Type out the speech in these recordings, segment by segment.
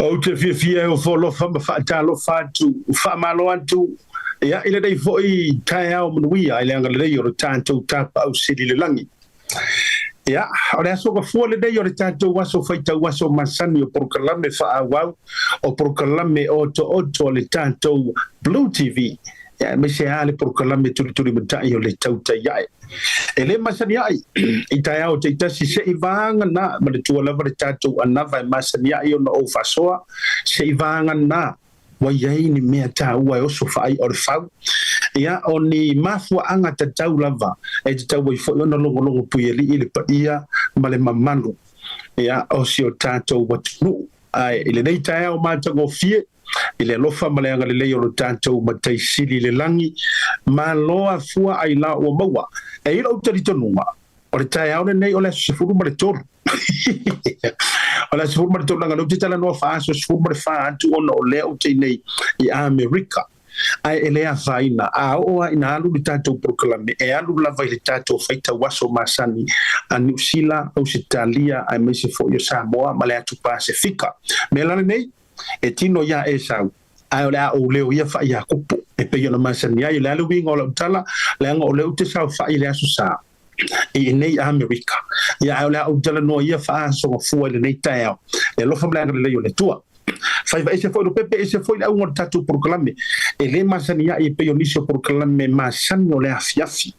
Ou te fiafia e ofo alofa ma faatalofa atu, faamalo atu ia i lenei foi taeao manuia i le agalelei o le tatou Tapaau Sili i le lagi. Ia, o le aso gafua lenei o le tatou aso faitau aso masani o polokalame faaauau o polokalame otooto a le tatou Blue TV, ia aemaise lava le polokalame tulitulimatai o le Tautai Ae. E le masani ai i taeao taitasi se'i vagana manatua lava le tatou anava e masani ai ona ou faasoa se'i vagana ua i ai ni mea taua e oso faai'a o le fau, ia o ni mafuaaga tatau lava e tatau ai foi ona logologo puialii le paia ma le mamalu ia o si o tatou atunuu. Ae i lenei taeao matagofie, i le alofa ma le agalelei o lo tatou Matai Sili i le lagi, malo afua ailao ua maua. E i lou talitonuga, o le taeao lenei o le aso 13. O le aso 13 leaga o lea ou te talanoa faa-aso 14 atu ona o lea ou te i nei i Amerika. Ae e le afaina, a oo lava ina alu le tatou polokalame, e alu lava i le tatou faitau aso masani a Niu Sila, Ausetalia aemaise foi o Samoa ma le atu Pasefika. Mea la lenei, e tino iā Esau, ae o le a ou leo ia faa-Iakopo, e pei ona masani ai. O le a le uiga o lau tala, leaga o lea ou te saofai i le Aso Sa i inei Amerika, ia ae o le a ou talanoa ia faa-aso gafua i lenei taeao, le alofa ma le agalelei o le Atua. Faiva ese foi Lopepe, ese foi le auga o le tatou polokalame, e le masani ai e pei o nisi o polokalame masani o le afiafi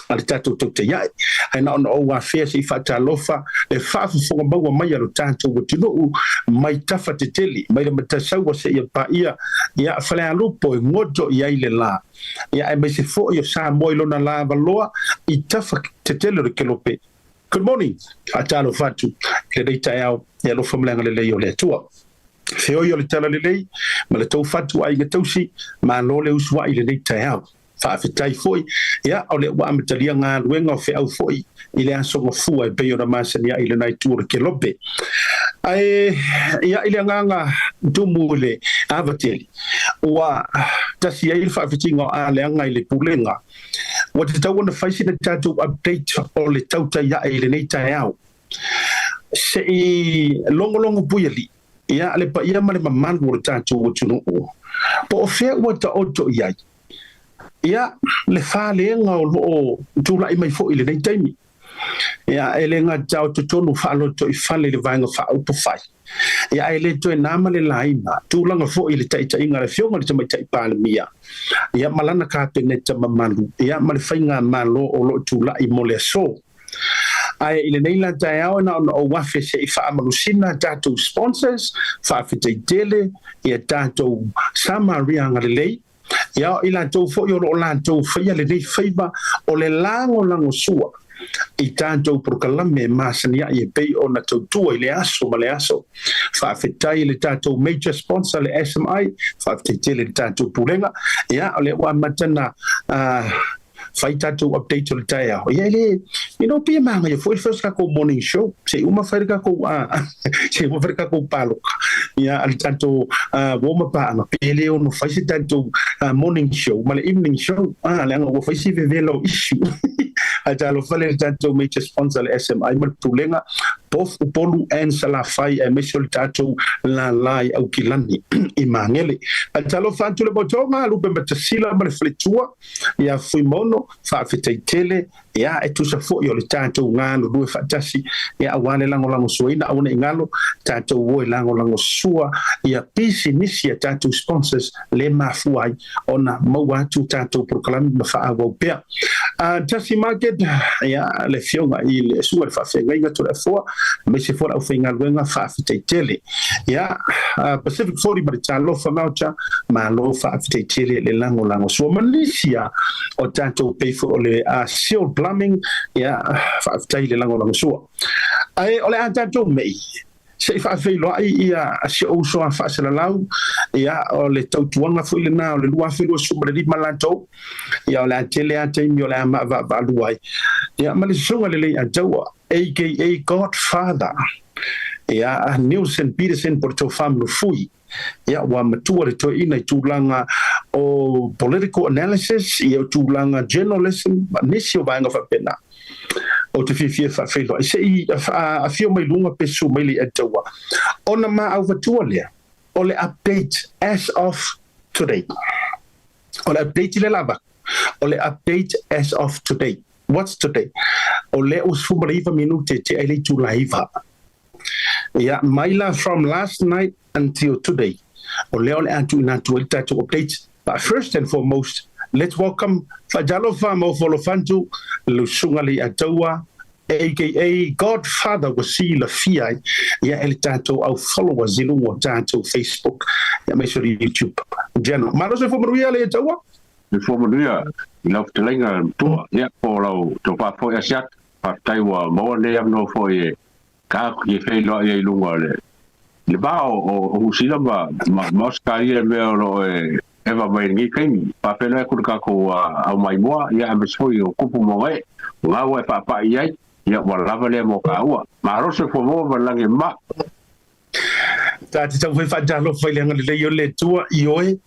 a le tatou tautai ae. Ae na ona ou afea se i faatalofa le faafofoga maua mai a lo tatou atunuu mai tafa tetele, mai le Matasaua seia paia ia Falealupo e goto i ai le la, ia aemaise foi o Samoa i lona lavaloa i tafa tetele o le kelope. Good morning! Faatalofa atu i lenei taeao i alofa ma le agalelei o le Atua. Feoi o le talalelei ma le tou fatu aiga tausi, malo le usuai i lenei taeao. Faafetai foi, ia, o lea ua amatalia galuega o feau foi i le aso gafua e pei ona masani ai i lena itu o le kelope. Ae, ia, i le agaga tumu i le ava tele, ua tasi ai le faafitiga o aleaga i le pulega, ua tatau ona fai sina tatou update o le tautai ae i lenei taeao. Se i logologo puialii, ia, le paia ma le mamalu o le tatou atunuu, po o fea ua taoto i ai ia le falega o lo o tulai mai foi i lenei taimi. Ia, e le gata o totonu faalotoifale i le vaega faaupufai, ia, ae le toe na ma le laina tulaga foi i le taitaiga a le Afioga i le Tamaitai Palemia, ia, ma lana Kapeneta mamalu, ia, ma le faigamalo o lo o tulai mo le aso. Ae i lenei la taeao e na ona ou afe se i faamalusina tatou sponsors, faafetai tele ia tatou Samaria agalelei, ia o i latou foi o lo o latou faia lenei faiva o le lagolagosua i tatou polokalame masani ai e pei ona tautua i le aso ma le aso. Faafetai i le tatou major sponsor le SMI, faafetai tele i le tatou pulega, ia o lea ua amata na fai tatou update o le taeao. Ia e le, pei e manaia foi le first tatou morning show se i uma fai le tatou se i uma fai le tatou paloka ia a le tatou warm up aanga pe le ono fai se tatou morning show ma le evening show leaga ua fai si vevela o issue. Ae talofa le tatou major sponsor le SMI ma le pulega both Upolu and Salafai aemaise o le tatou lala i Aukilani i Magele. Ae talofa atu le maotoga Lupe Matasila ma le faletua ia Fuimono, faafetai tele, ia e tusa foi o le tatou galulue faatasi, ia aua le lagolagosuaina, aua ne i galo tatou o e lagolagosua ia pisinisi a tatou sponsors le mafua ai ona maua atu tatou polokalame ma faaauau pea. Tasi Market, ia le afioga i le susuga i le faafeagaiga Toleafoa, aemaise foi le aufaigaluega, faafetai tele. Ia, Pacific 40 ma le Talofa Maota, malo faafetai tele le lagolago sua ma nisi a o tatou pei foi o le Seal Plumbing, ia, faafetai le lagolago sua. Ae o le a tatou mei se i faafeiloai ia si ou uso a faasalalau, ia o le tautuaga foi lena o le 2025 latou, ia o le a tele a taimi o le a maavaavaalua ai, ia ma le susuga lelei a taua aka Godfather, ia Nielsen Peterson po o le tofa Malofui, ia ua matua le toeaina i tulaga o political analysis, ia o tulaga journalism ma nisi o vaega faapena. Ou te fiafia e faafeiloai se i afio mai luga pe susu mai le i taua ona maauvatua lea. O le update as of today. O le update le lava. O le update as of today. What's today? O le ua 19 minute te ai le itula 9. Ia, mai la from last night until today. O lea o le a tuuina atu ai le tatou update. But first and foremost, let's welcome Fajalofa Mofolofantu, Lusunga le Ataua, aka Godfather ua silafia ai ia e le tatou au followers i luga o tatou Facebook ia mai le YouTube channel. Malo se fo manuia le Ataua. Le fo manuia i lau fetalaiga matua, ia po lau tofa foi Asiata. Faafetai ua maua lenei avanoa foi e ka e feiloai ai i luga o le va o Husila ma Ausetalia, mea o loo e eva mai lenei taimi. Faafeiloai atu le tatou au maimoa, ia aemaise foi o tupu ma ee o ga ua e faapai ai, ia ua lava lea mo taua. Malo se fuamoa ma le lagi e ma. Ta te tau fai faatalofa i le agalelei o le Atua i oe.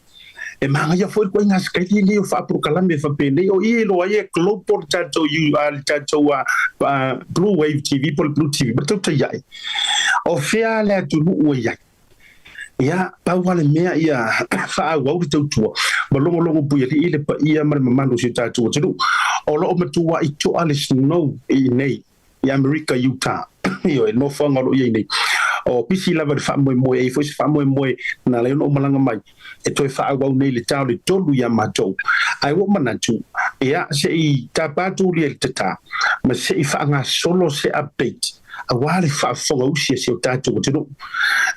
E magaia foi le koiga sikaili nei o faapolokalame fapenei o ia iloa ai e global tatou le tatou Blue Wave TV po le Blue TV ma tautai ai. O fea le atunuu e iai. Ia, pau le mea ia faaauau le tautua ma logologo pui alii le paia ma le mamalu o si o tatou atunuu. O loo matua i toa le snow i nei i Amerika, Utah. Ioe, nofoaga o loo iai nei. O pisi lava le faamoemoe, e foi se faamoemoe na lai ona o malaga mai e toe faaauau nei le tao le 3 ia matou. Ae ua manatu, ia se i tapatu lia le tatā, ma se i faagasolo se update auā le faafofogausi a si o tatou atunuu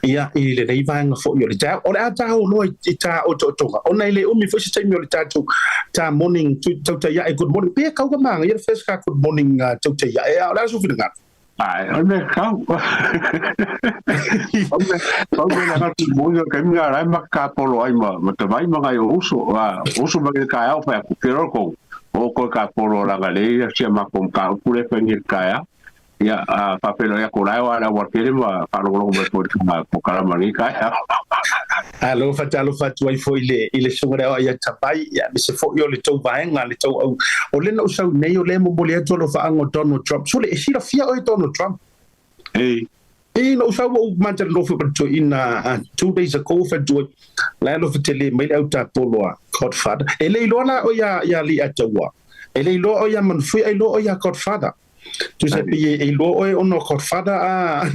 ia i lenei vaega foi o le taeao. O le a taoa loa i tā otootoga, ona e le umi foi se taimi o le tatou tā morning tautai ae good morning. Pe kau ka māngaia le first ka good morning tautai ae, a o le a su finagalo. Ai, o le kau. O le kau me la ngatu mo yo ka mi ara ma ka polo ai ma te vai ma ngai o uso, a uso ma ka au fa ku kero ko. O ko ka polo la ga le sia ma ko ka ku le fa ni ka ya. Ia a fa pelo ya ko lai wa la wa kere ma fa lo lo mo ko ka ko kala ma ni ka ya. Alo fatalofa atu ai foi i le suga lea o ia tapai ia me se foi o le tou vaega le tou au o le na usau nei o le momoli atu alofaaga o Donald Trump. So le e silafia oe Donald Trump? Ei. E na usau o mata no foi pa ina 2 days ago fa tu la lo fetele mai le au tapolo a Godfather e le iloa la o ia ia li ataua e le iloa o ia manfui ai lo o ia Godfather tu se pe e iloa oe ono Godfather a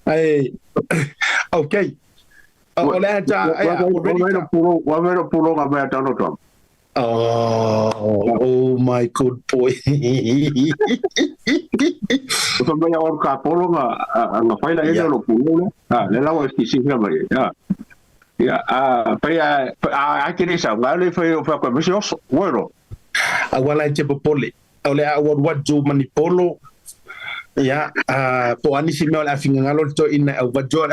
ai. Okay, o le ata already Wa mero pulo nga mea Donald Trump. Oh, my good boy. O fa mai o ka polo nga nga faila e lo pulo le. Ah, le lawa si si mai. Ya. Ya, a pai a a ke sa nga le fai o fa ko me oso. Bueno. A wala e te popole. O le a wadu mani polo. Ya, po ani si mea o le a fingangalo le to ina au wadu o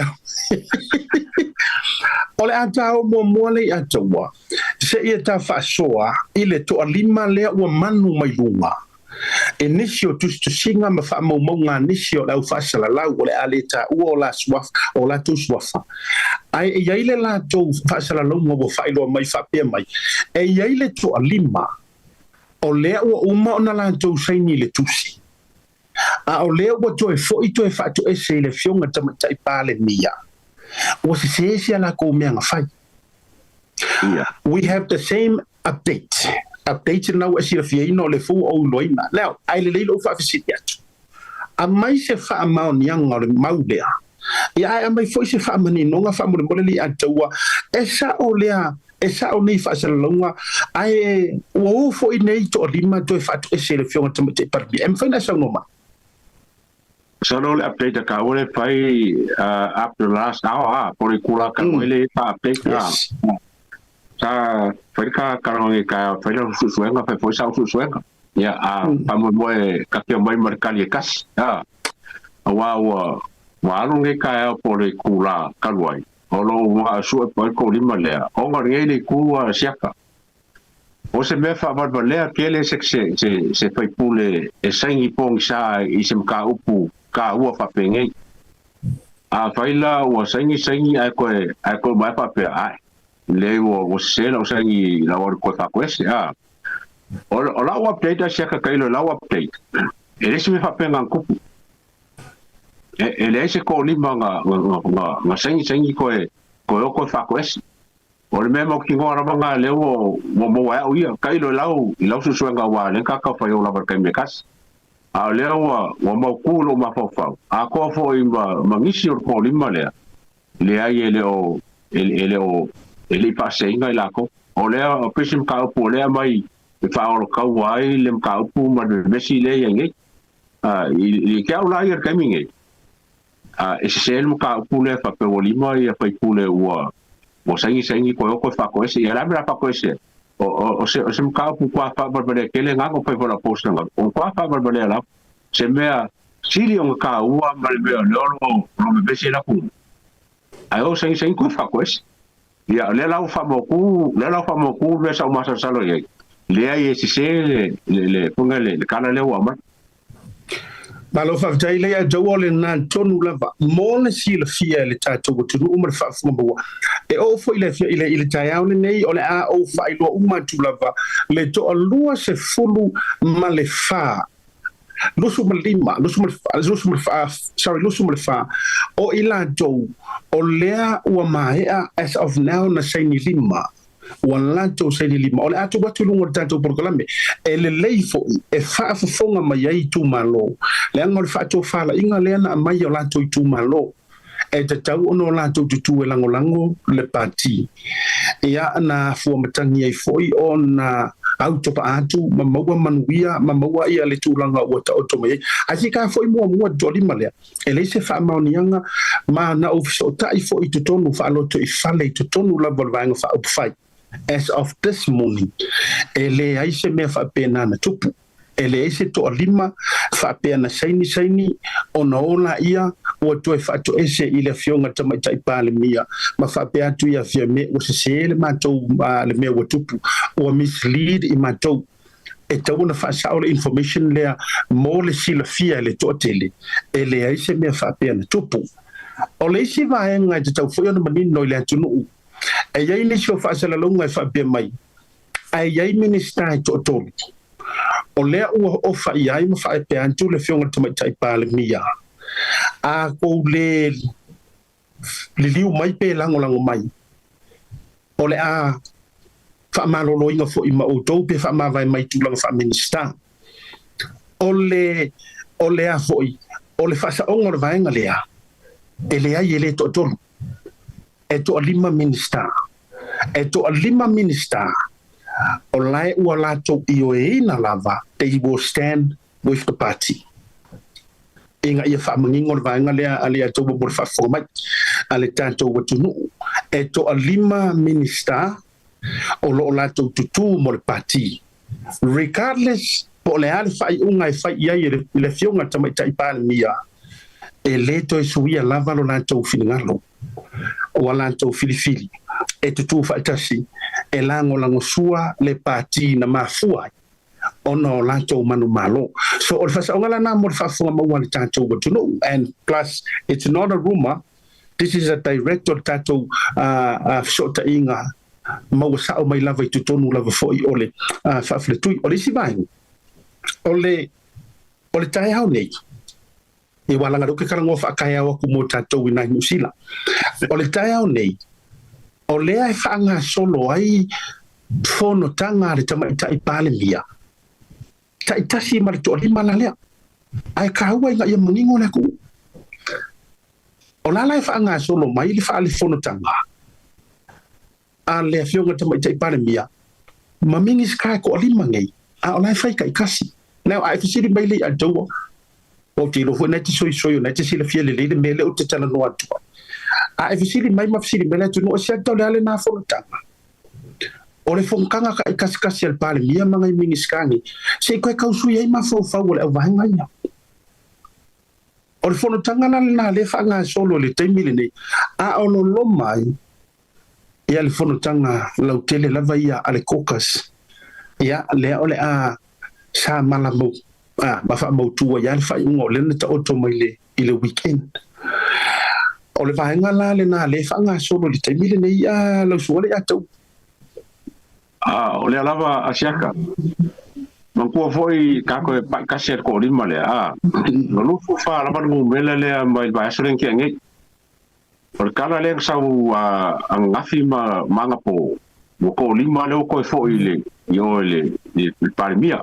O le a tau mua mua le i ataua. Se ia ta faasoa i le toalima lea ua manu mai luga. E nisi o tusitusiga ma faamaumauga nisi o le au faasalalau o le a le taua o la suafa, o latou suafa. Ae e iai le latou faasalalauga ua faailoa mai faapea mai. E iai le toalima o lea ua uma ona latou saini le tusi. A o lea ua toe foi toe faatoese i le afioga tamaitai Palemia. Ua sesē a lakou mea na fai. We have the same update. Update na ua silafiaina o le fou o uloina. Leo, ai le leilo faafesili atu. A mai se faamaoniaga o le mau lea. Ia ai mai foi se faamaninoga faamolemole li ataua. E sao lea, e sao nei faasalalauga, ae ua o foi nei toalima toe faatoese le afioga tamaitai Palemia. E mafai na saunoa mai. So no le update ka ore fai up to last hour ha por kula ka le pa update ka. Sa fai ka karangi ka fai la susuenga fai foi sa susuenga. Ya a pa mo mo ka ke mai mar kali kas. Ha. Wa wa wa alu nge ka e po le kula kaluai. O lo wa su e po ko lima lea. O ngai le ku siaka. O se mea faavalvalea tele se faipule e saini pogisa i se mataupu ka ua faapenei. A fai la ua saini saini ae koe mai faapea ae le ua sesē lau saini lau alu koe faakoese a. O lau update a siaka kailo lau update. E le se mea faapega na tupu. E leai se toalima na saini toe o toe faatoese. O le mea mautinoa lava lena lea ua maua ai au ia. Tailo i lau suesuega aua o lea na tatou fai o lava i le taimi e tasi. A o lea ua mautu lou mafaufau, atoa foi ma nisi o le toalima lea, leai e le o e le i faaseseina i latou. O lea o pei se mataupu o lea aumai e faaolotaua ai le mataupu ma le vevesi lea e i ai nei. I te au la ia i le taimi nei, e sese le mataupu lea faapea ua 5 faipule ua saini toe o toe faatoese. Ia o le a le mea o le a faatoese ai? O se mataupu toa faavalevalea tele na na fai foi lau post na o toa faavalevalea lava. Se mea sili ona taua ma le mea o lea o lo vevesi ai le atunuu. Ae o saini toe faatoese. Ia o lea la ua faamautu, lea la ua faamautu le mea sa ou masalosalo i ai. Leai e sese le le tala lea ua aumai. Malo faafetai le ia tau o le na tonu lava mo le silafia e le tatou atunuu ma le faafofoga maua. E oo foi le afia i le taeao lenei o le a ou faailoa uma atu lava le 24 25 24 o i latou o lea ua maea as of now na saini lima. Ua latou saini lima. O le atu atu luga o le tatou polokalame. E lelei foi, e faafofoga mai ai itumalo. Leaga o le faatofalaiga lea na aumai o latou itumalo. E tatau ona o latou tutu e lagolago le pati. Ia na afua matagi ai foi ona autopa atu ma maua manuia ma maua ia le tulaga ua taoto mai ai. Ae se ka foi muamua toalima lea. E leai se faamaoniaga ma na ou fesootai foi i totonu faaloto i fale i totonu lava o le vaega faaupufai. As of this morning, e leai se mea faapena na tupu. E leai se toalima faapea na saini ona o laia ua toe faatoese i le afioga Tamaitai Palemia ma faapea atu ia Fiame ua sese le matou le mea ua tupu ua mislead i matou. E tau ona faasao le information lea mo le silafia e le toatele e leai se mea faapea na tupu. O le isi vaega e tatau foi ona manino i le atunuu e iai nisi o faasalalauga e faapea mai ae iai Minista e toatolu. O lea ua ofa i ai ma faapea atu le afioga Tamaitai Palemia. A kou le liliu mai pe lagolago mai o le a faamaloloina foi ma outou pe faamavae mai tulaga faaminista. O le a foi o le faasaoga o le vaega lea e leai e le toatolu. E toalima minista. E toalima minista o lae ua latou ioeina lava they will stand with the party. Inga ia faamanino le vaega lea a le atou mo le faafofoga mai a le tatou atunuu. E toalima minista o loo latou tutū mo le pati. Regardless po o le a le faaiuga e fai i ai e le afioga Tamaitai Palemia, e le toe suia lava lo latou finagalo ua latou filifili e tutū faatasi e lagolagosua le pati na mafua ai ona o latou manumalo. So o le faasaoga lana mo le faafofoga maua a le tatou atunuu. And plus it's not a rumor, this is a direct o le tatou fesootaiga maua sao mai lava i totonu lava foi o le faafaletui. O le isi vaega o le taeao nei e ua laga lea ke talanoa faataeao atu mo tatou i nai Niu Sila. O le taeao nei o lea e faagasolo ai fonotaga a le Tamaitai Palemia taitasi ma le toalima la lea. Ae taua ina ia manino le atunuu. O la e faagasolo mai le faalefonotaga a le afioga Tamaitai Palemia ma Minista e toalima nei a o la e fai taitasi. Now, a e fesili mai le ia taua o te iloa foi na te soisoi o na te silafia lelei le mea lea ou te talanoa atu ai. A e fesili mai ma fesili mai le atunuu e se atu le ale nā fonotaga. O le fonotaga taikasikasi a le Palemia ma ngai Minista nei se i koe kausui ai mafaufau o le auvaega ia. O le fonotaga la lena lea faagasolo i le taimi lenei a o loloma ai ia le fonotaga lautele lava ia a le caucus ia lea o le a sa malamau ma faamautu ai le faaiuga o lea na taoto mai i le weekend. O le vaega la lena lea faagasolo i le taimi lenei a lausuga le ia tau. O lea lava Asiaka. Mantua manatua foi kako e pai kasi e ko lima le a. No lufu fa lava le ngumela lea mai le vaiaso lea na tea nei. O le kala lea na sau ananafi ma magapo ua toalima lea ua toe foi i le i o i le i le Palemia.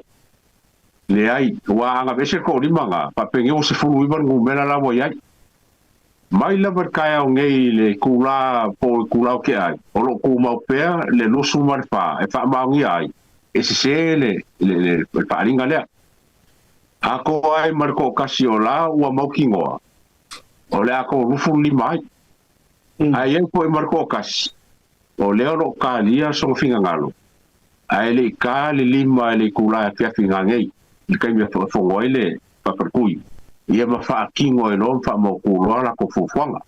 Leai, ua agavese le toalima na, faapeni ua 19 le numera la ua i ai. Mai lava i le taeao nei i le itula po o itula o tea ai, o lo o tumau pea le 24 e faamaonia ai e sese le le le le faaaliga lea. Atoa ai ma le toatasi o la ua mautinoa, o le a 35 ai. Ae i ai foi ma le toatasi, o lea o lo o talia sona finagalo, ae le i ta le lima i le itula e afiafi nanei, i le taimi e fono ai le Papaletui, ia ma faatino ai loa ma faamautu loa latou fuafuaga.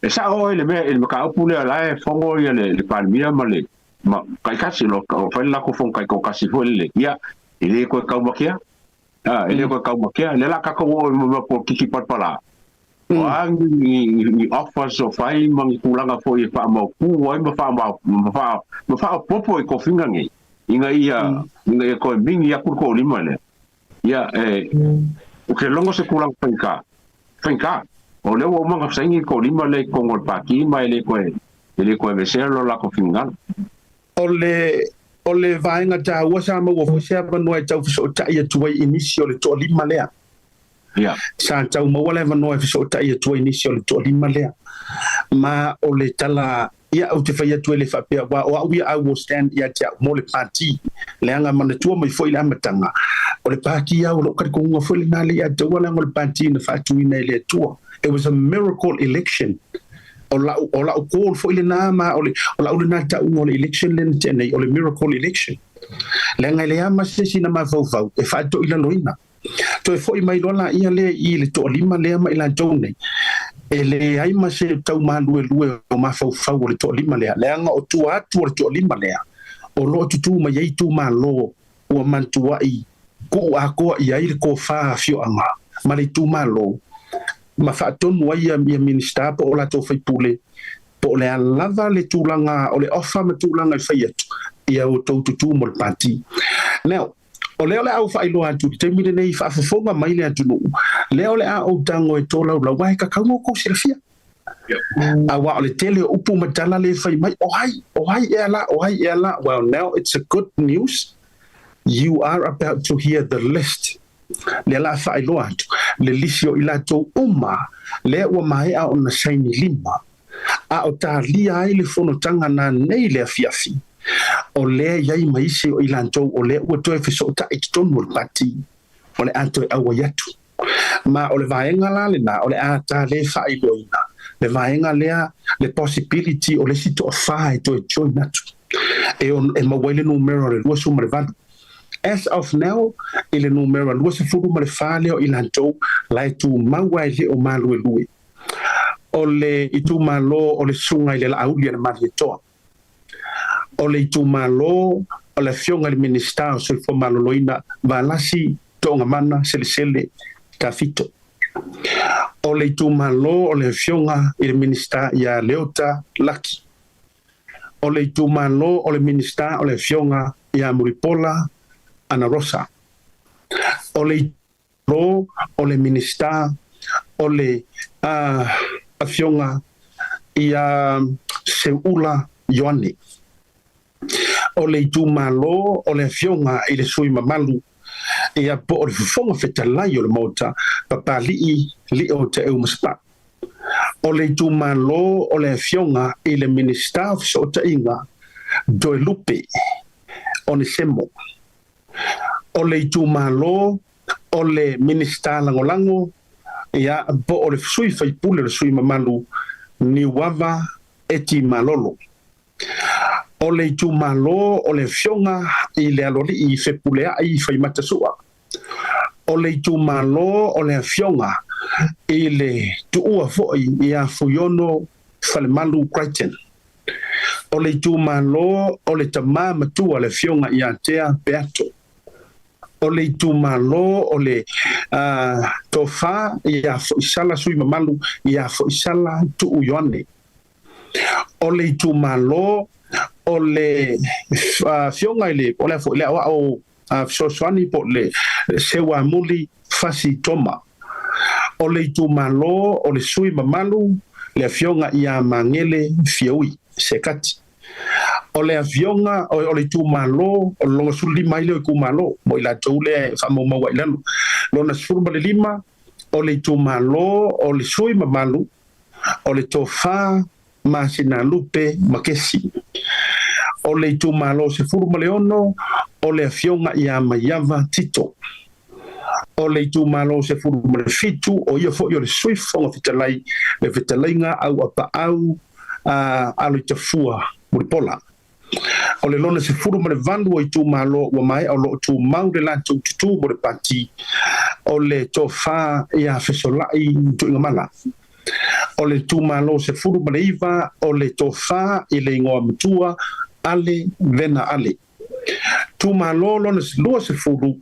E sao oe i le mea, i le mataupu lea o la e fono ia le Palemia ma le ma taitasi, o lo o fai le latou fono taitoatasi foi lele, ia, e le toe taumatea, a, e le toe taumatea. Lea o le a tatou oo i mea polokiki palapala, O a ni offers o fai ma ni tulaga foi e faamautu ai ma ma faaopoopo i tofiga nei ina ia ina ia toe mingi atu le toalima lea. Ia e ou te logo se tulaga faigata, faigata. O lea ua uma ona saini le toalima lea i totonu o le Pati ma e le toe e le toe aveesea lo latou finagalo. O le o le vaega taua sa maua foi se avanoa e tau fesootai atu ai i nisi o le toalima lea. Ia. Sa tau maua le avanoa e fesootai atu ai i nisi o le toalima lea. Ma o le tala, ia ou te fai atu e le faapea, aua o au ia I will stand ia te au mo le pati. Leaga manatua mai foi i le amataga, o le pati lava o lou talitonuga foi lena le ia te au leaga o le pati na faatuina e le Atua. It was a miracle election. O lau, o lau call foi lena ma o, le, o lau lena tauga o le election lea na tea nei, o le miracle election. Leaga e leai lava ma se isi na mafaufau e faatoilaloina. Toe foi mai loa laia lea i le toalima lea ma i latou nei, e leai ma se taumaluelue o mafaufau o le toalima lea, leaga o tua atu o le toalima lea, o lo o tutū mai ai itumalo ua mantuaʻi kuu atoa i ai le tofa afioaga ma le itumalo, ma faatonu ai ia Minisita po o latou faipule, po o le a lava le tulaga o le offer ma tulaga e fai atu, ia outou tutū mo le pati. Now, o lea o le a ou faailoa atu i le taimi lenei, faafofoga mai le atunuu, lea o le a ou tago e tolaulau, aua e tatau ona outou silafia. Aua o le tele o upu ma tala lea e fai mai, o ai, o ai ea la, o ai ea la. Well, now it's a good news, you are about to hear the list. Lea la a faailoa atu le lisi o i latou uma lea ua maea ona saini lima, a o talia ai le fonotaga nanei le afiafi, o lea i ai ma isi o i latou o lea ua toe fesootai i totonu o le pati, o le a toe auai atu. Ma o le vaega la lena o le a ta le faailoaina, le vaega lea, le possibility o le isi toafa e toe join atu, e, e maua ai le numera o le 28. As of now, i le numera 24 lea o i latou la e tumau lava e le o maluelue. O le itumalo o le Susuga i le Laauli a le Malietoa. O le itumalo o le Afioga i le Minisita o Soifua Maloloina Valasi Togamana Selesele Tafito. O le itumalo o le Afioga i le Minisita ia Leota Laki. O le itumalo o le Minisita o le Afioga ia Mulipola Anarosa. O le itumalo o le Minisita o le Afioga ia Seuula Ioane. O le itumalo o le Afioga i le sui mamalu ia po o le Fofoga Fetalai o le Maota, Papalii Lio Teeumasapa. O le itumalo o le Afioga i le Minisita o Fesootaiga, Toelupe Onesemo. O le itumalo o le Minisita Lagolago ia po o le sui faipule o le sui mamalu Niuava Eti Malolo. O le itumalo o le Afioga i le Aloalii Fepuleai Faimatasua. O le itumalo o le Afioga i le Tuua foi ia Fuiono Falemalu Crichton. O le itumalo o le Tama Matua le Afioga ia Tea Peato. O le itumalo o le Tofa ia Foisala Sui Mamalu ia Foisala Tuu Ioane. O le itumalo o le Afioga i le, o le a foi, le Aoao. fesoasoani po o le Seuamuli Fasi Toma. O le itumalo o le sui mamalu le Afioga ia Magele Fiaui Sekati. O le afioga o le itumalo o le lona 15 ai lea o itumalo mo i latou lea e faamaumau ai i lalo. Lona 15 o le itumalo o le sui mamalu o le Tofa Masinalupe Makesi. O le itumalo 16 o le Afioga ia Maiava Tito. O le itumalo 17 o ia foi o le Sui Fofoga Fetalai le Fetalaiga Auapaau Aloitafua Mulipola. O le lona 18 o itumalo ua maea o lo o tumau le latou tutū mo le pati o le Tofa ia Fesolai Tuigamala. O le itumalo 19 o le Tofa i le igoa matua Ale Vena Ale. Itumalo lona 20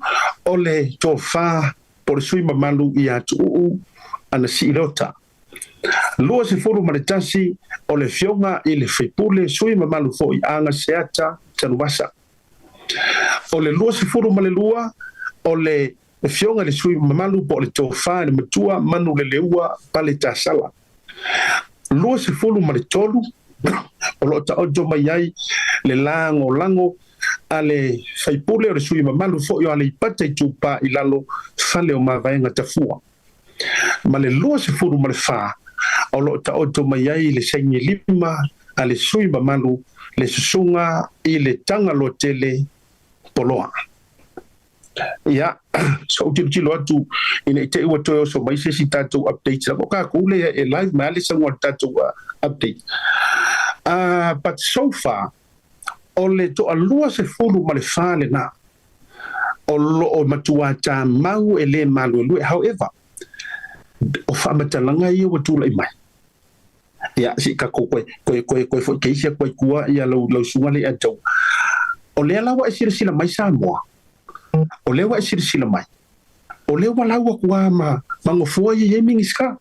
o le Tofa po o le sui mamalu ia Tuuu Anasii Leota. 21 o le Afioga i le Faipule sui mamalu foi Agaseata Tanuvasa. O le 22 o le Afioga i le sui mamalu po o le Tofa i le Matua Manuleleua Paletasala. 23 o lo o taoto mai ai le lagolago a le faipule o le sui mamalu foi o Aleipata Itupa i Lalo, Fale o Mavaega Tafua. Ma le 24 o lo o taoto mai ai le saini lima a le sui mamalu le Susuga i le Tagaloatele Poloa. Ia, sa ou tilotilo atu ina i te i ua toe oso mai se isi tatou update lava o kakou lea e live mai lava le sauga o le tatou update. But so far, o le toalua sefulu ma le fa lena o lo o matua tamau e le maluelue. However, o faamatalaga ia ua tulai mai, ia se i tatou toe toe toe toe foi keisi atu ai tua ia lau lau susuga lea ia te au. O lea la ua e silasila mai Samoa, o lea ua e silasila mai, o lea ua lau atu lava ma ma nofoa ia i ai Minisita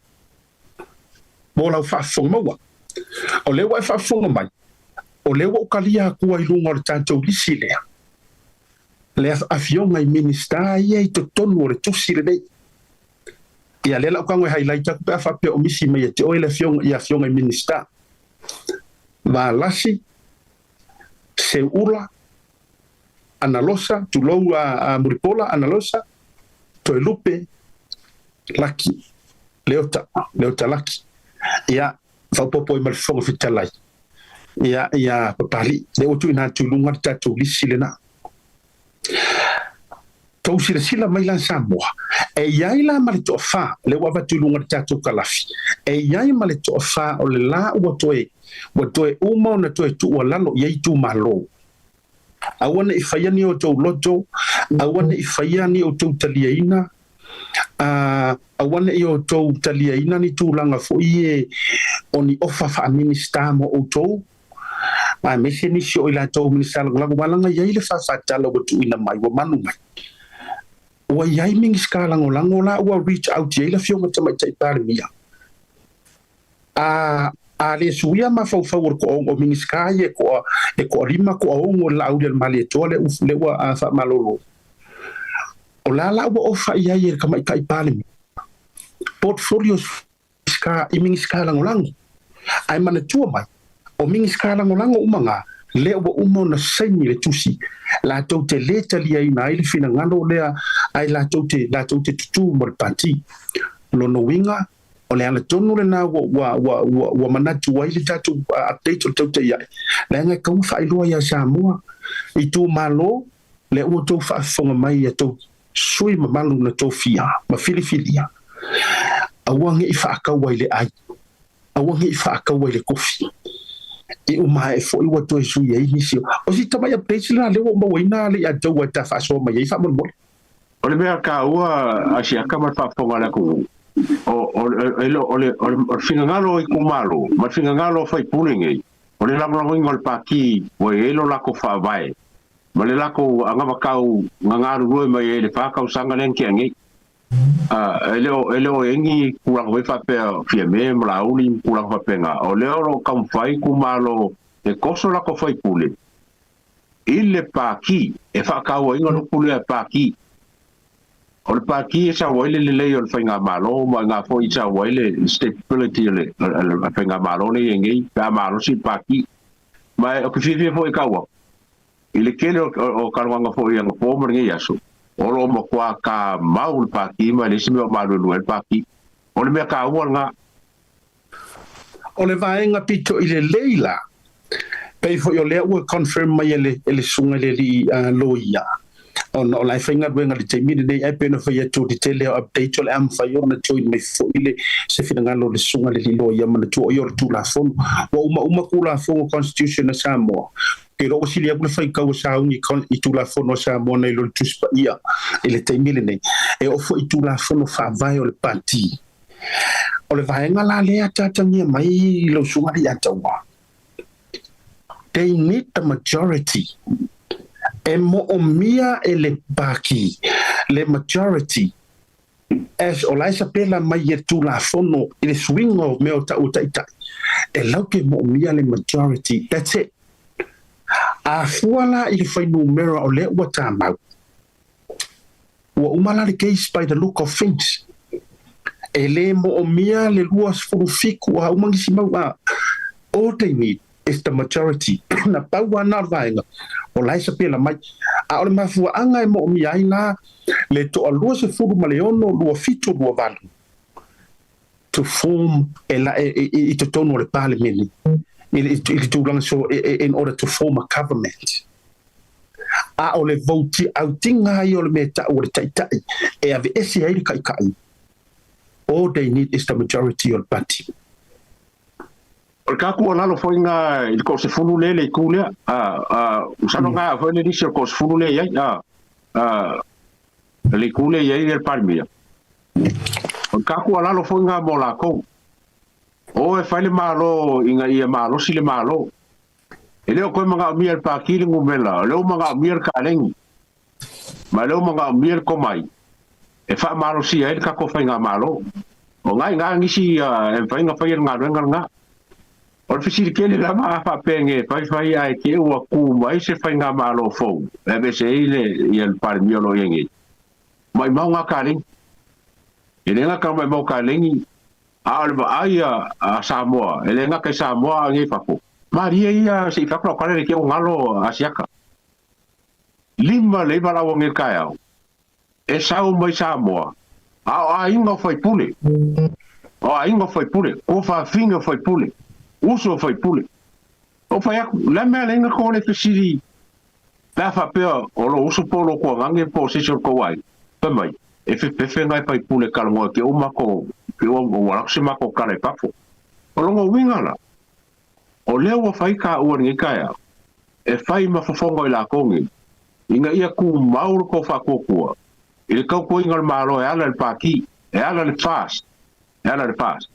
mo lau faafofoga maua. O lea ua e faafofoga mai, o lea ua ou talia atua i luga o le tatou lisi lea, le afioga i Minisita ia i totonu o le tusi lenei. Ia lea la ou tago e highlight atu pe a faapea o misi mai ia te oe le afioga i afioga i Minisita. Valasi, Seuula, Analosa, tulou a Mulipola, Analosa, Toelupe, Laki, Leota, Leota Laki. Ia, faaopoopo ai ma le Fofoga Fetalai, ia, ia Papalii, lea ua tuuina atu i luga le tatou lisi lena. Tou silasila mai la Samoa, e i ai la ma le toafa, lea ua avatu i luga le tatou kalafi, e i ai ma le toafa o le la ua toe, ua toe uma ona toe tuualalo i ai itumalo. Aua ne i faia ni outou loto, aua ne i faia ni outou taliaina, aua ne i outou taliaina ni tulaga foi e o ni ofa faa-Minisita mo outou, aemaise nisi o i latou Minisita Lagolago ua laga i ai le faafatala ua tuuina mai, ua manu mai. Ua i ai Minisita Lagolago la ua reach out i ai le Afioga Tamaitai Palemia. A, a le suia mafaufau o le toa o Minisita ia e toa, e toalima toaono le Laauli a le Malietoa lea, lea ua faamalolo. O la la ua ofa i ai e le Tamaitai Palemia portfolios Minisita i Minisita Lagolago. Ae manatua mai, o Minisita Lagolago uma na, lea ua uma ona saini le tusi, latou te le taliaina ai le finagalo lea ae latou te, latou te tutū mo le pati. Lona uiga, o le ala tonu lena ua, ua, ua, ua, ua manatu ai le tatou update o le tautai ae, leaga e tatau ona faailoa ia Samoa, itumalo, lea ua outou faafofoga mai ia tou sui mamalu na tofia ma filifilia, aua ne i faataua i le ai, aua ne i faataua i le kofi. I uma ae foi ua toe sui ai nisi o. O si tamai update lena lea ua ou mauaina le ia tou e ta faasoa mai ai faamolemole. O le mea taua a si aka ma le faafofoga a le atunuu, o, o, o, le, o le finagalo o itumalo ma le finagalo o faipule nei, o le lagolagoina o le Pati ua i ai lo latou faavae ma le latou anavatau na galulue mai ai i le fa tausaga lea na tea nei. E le o, e le o i ai ni tulaga foi faapea Fiame ma Laauli ma tulaga faapena, o lea o lo o taumafai itumalo e toso latou faipule. I le pākī, e whaakauainga le upu lea pākī. O le pākī e sau ai le lelei o le faigamalo ma ngā foi i sau ai le stability o le faigamalo nei e nei, pe a malosi le pākī. Ma o ke fiafia foi e kau aku, i le tele o kaloaga foi anapo ma lenei aso, o lo o matua ka mau le pākī ma e leai se mea o maluelue ai le pākī. O le mea taua lena. O le vaega pito i lelei la, pei foi o lea ua confirm mai e le, e le susuga i le alii loia, ona o la e faigaluega i le taimi lenei, ae pei ona fai atu o le tele o update o le a mafai ona join mai foi le se finagalo o le susuga i le alii loia, manatua o ia o le Tulafono. Ua umauma Tulafono Constitution a Samoa, ke iloa ua sili atu le faitau a sauni i Tulafono a Samoa nai lo le Tusi Paia i le taimi lenei. E oo foi i Tulafono Faavae o le Pati. O le vaega la lea ataatagia mai i lau susuga alii Ataua, they need the majority. E moomia e le Paki le majority as o la e sapela mai e le Tulafono i le suiga o mea o tau o taitai, e lau ke moomia le majority, that's it. A fua la i le fuainumera o lea ua tamau, Ua uma la le case by the look of things. E le moomia le 27 a uma nisi mau a. All they need is the majority. Na pau lava na o le vaega o la e sapela mai. A o le mafuaaga e moomia ai la le toa 26, 27, 28 to form e la e i totonu o le Palemene i le tulaga so in order to form a government. A o le vote autiga ai o le mea tau o le taitai e aveese ai le kaikai, all they need is the majority o le party. O le ka tuualalo foi lena i le toasefulu lea i le itu lea, masalo na foi le lisi o le toasefulu lea i ai, le itu lea i ai le Palemia. O le ka tuualalo foi lena mo latou, o e fai le Malo ina ia malosi le Malo. E le o toe manaomia e le Pāti le numera, o lea ua manaomia le kaleni, ma o lea ua manaomia le tomai e faamalosia ai le tatou faigamalo. O na i ina nisi e mafai ona faia le galuega lena. O le fesili tele lava a faapea nei e faifai ae te i ua tu mai se faigamalo fou e aveese ai le ia le Palemia o lo o i ai nei, maumau na kaleni. E le gata maumau kaleni, A o le vaai a Samoa, e le gata i Samoa a nei fafo. Malie ia se i fai atu lau tala le te o galo Asiata. 5 le 9 lau anei le taeao, e sau mai Samoa, a o aiga o faipule, o aiga o faipule, tuafafine o faipule, uso o faipule. O fai atu, le mea le inga ko le fesili, pe a faapea o lou uso po o lou tuagage po o se isi o le tou aiga, fai mai, e fepefe ngai faipule kalagoa ke o matou, ke o ua alu atu se matou tala i fafo. O lona uiga la, o lea ua fai taua i lenei taeao, e fai ma fofoga o i latou nei, ina ia tumau le tou faatuatua i le tautuaina o le Malo e ala i le Pati, e ala i le FAST, e ala i le FAST.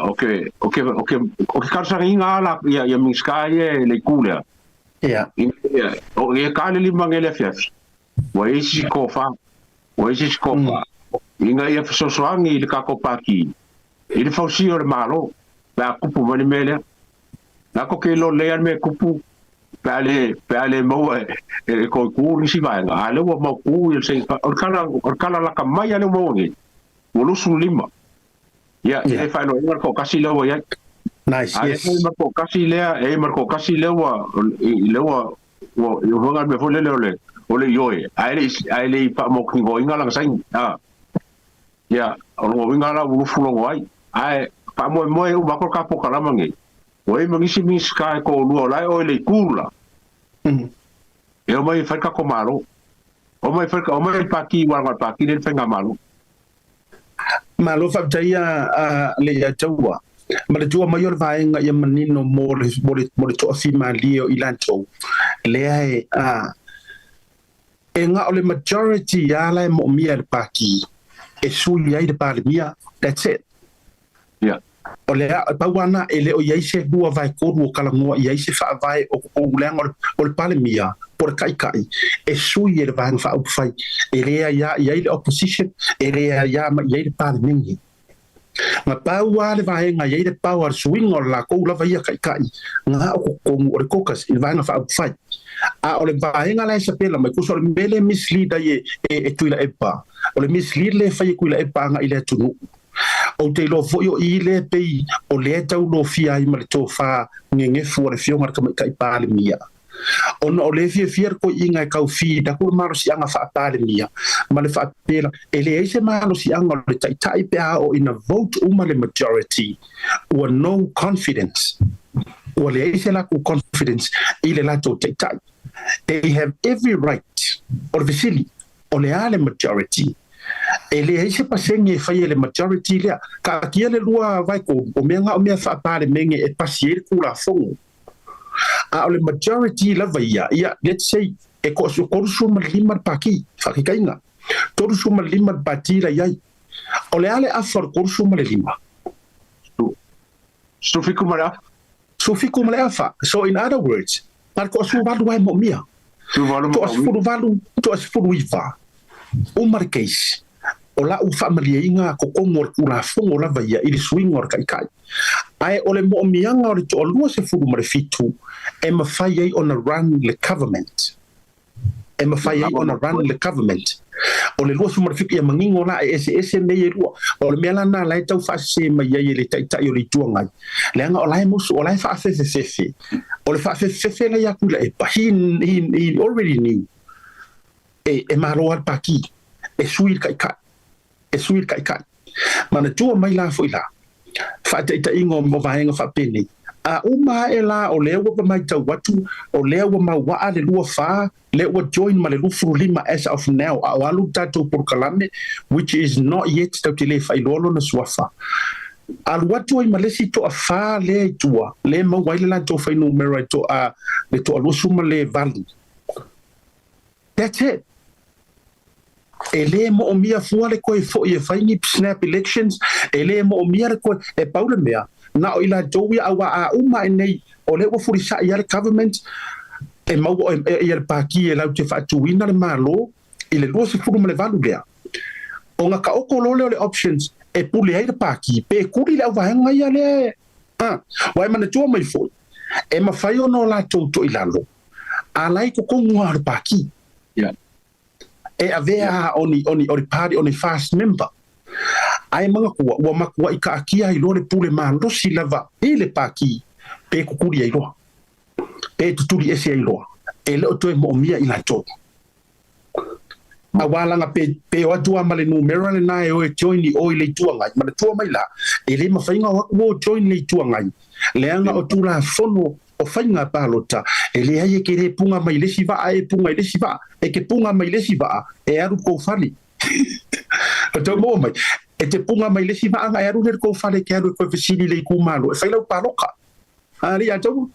O ke, o ke, o ke, o ke talosagaina lava la ia, ia Minisita ia e le itu lea. Ia. Ina ia, o ia ka le lima nei le afiafi, ua i ai se isi tofa, ua i ai se isi tofa, ina ia fesoasoani i le tatou Pati i le fausia o le Malo, pe a tupu mai le mea lea. Na tou te iloa lelei lava le mea e tupu pe a le, pe a le maua e, e toe tu nisi vaega, a o lea ua mautu ia le Saini, o le tala, o le tala lata mai lava lea ua maua nei, ua 25. Ia, e le faailoaina le toatasi lea ua i ai. Nice, A yes. e ma le toatasi lea, e ma le toatasi lea ua, lea ua, ua, i hoga le mea foi lele o le, o le ioe, ae le, ae le i faamautinoaina lana saini. A, ia, o lona uiga la ua lufu logo ai. Ae faamoemoe uma atu le ka polokalama nei, ua i ai ma nisi Minisita e toalua o la e oe le itu la, e omai e fai le tatou Malo. Omai e fai, omai le Pati, uaga o le Pati lea le faigamalo. Malo faafetai a le ia taua. Ma le tua mai o le vaega ia manino mo le, mo le, mo le toafimalie o i latou, lea e, a, e na o le majority a la e moomia e le Pati e sui ai le Palemia, that's it. Ia. O le a, pau lava na, e le o i ai se 2/3 o talanoa i ai se faavae o o leaga o le, o le Palemia po o le Taitai e sui e le Vaega Faaupufai, e le aiā i ai le Opposition, e le aiā mai i ai le Palemene. Na pau lava le vaega e i ai le power le suiga o le latou lava ia Taitai, na o totonu o le caucus i le Vaega Faaupufai. A o le vaega la e sapela mai, kusa o le mea lea e mislead ai e Tuilaepa, o le mislead lea e fai e Tuilaepa agai i le atunuu. Ou te iloa foi o i lea pei o lea e tau lofia ai ma le tofa gegefu a le Afioga i le Tamaitai Palemia, ona o lea e fiafia le toeaiina e tau feed atu le malosiaga faa-Palemia ma le faapela e leai se malosiaga o le taitai pe a oo ina vote uma le majority ua no confidence, ua leai se latou confidence i le latou taitai. They have every right. O le fesili, o le a le majority? E leai se pasene e fai e le majority lea. Taatia le 2/3, o mea na o mea faa-Palemene e pasi ai le Tulafono. A o le majority lava ia, ia, let's say, e 35 le pati, faataitaiga, 35 le pati la i ai. O le a le afa o le 35? 17 ma le afa. 17 ma le afa. So in other words, na le toa-18 lava e moomia. Toa-18, toa-19. Uma le case. O lau faamalieina totonu o le Tulafono lava ia i le suiga o le taitai. Ae o le moomiaga o le toa-27 e mafai ai ona run le government. E mafai ai ona run le government. O le 27 ia manino la e eseese mea ia e lua. O le mea la lena la e tau faasese mai ai e le Taitai o le Itu Agai, leaga o la e musu, o la e faafefefefe. O le faafefefefe la ia Tuilaepa, he already knew e malo lava le pati, e sui le taitai, e sui le taitai. Manatua mai la foi la, faataitaiga o vaega faapenei, a uma ae la o lea ua matau atu, o lea ua mauaa le 24, lea ua join ma le 25 as of now, a o alu le tatou polokalame, which is not yet, tatou te le faailoa lona suafa. Alu atu ai ma le isi toa-fa lea i tua, lea e maua ai le latou fuainumera i toa, le toa-28. That's it. E lē moomia fua le toe fo'i e fai ni snap elections, e lē moomia le toe, e pau le mea, na o i latou ia auā a uma ae nei, o lea ua fulisa'i lava le government, e maua e ia le pati e latou te faatuina le Malo i le 28 lea. Ona taoto loa lea o le options e pule ai le pati, pe tuli le auvaega ia lea e, a, aua e manatua mai foi, e mafai ona o latou toilalo, a la i totonu lava o le pati. E avea oni oni o le party o ni fast member. Ae manatua, ua matuai taatia ai loa le pule malosi lava i le pati pe tutuli ai loa, pe tutuli ese ai loa, e le o toe moomia i latou. Aua laga pe o atu lava ma le numera lena e o e join i o i le Itu Agai, manatua mai la, e le mafai ona o atu o join i le Itu Agai, leaga o Tulafono o faiga palota, e leai e ke le punga mai le isi vaa e punga i le isi vaa, e ke punga mai le isi vaa e alu i kou fale. O tau maua mai, e te punga mai le isi vaa ona e alu lea i le kou fale e ke alu e koe fesili i le itumalo e fai lau paloka. A alii a tau.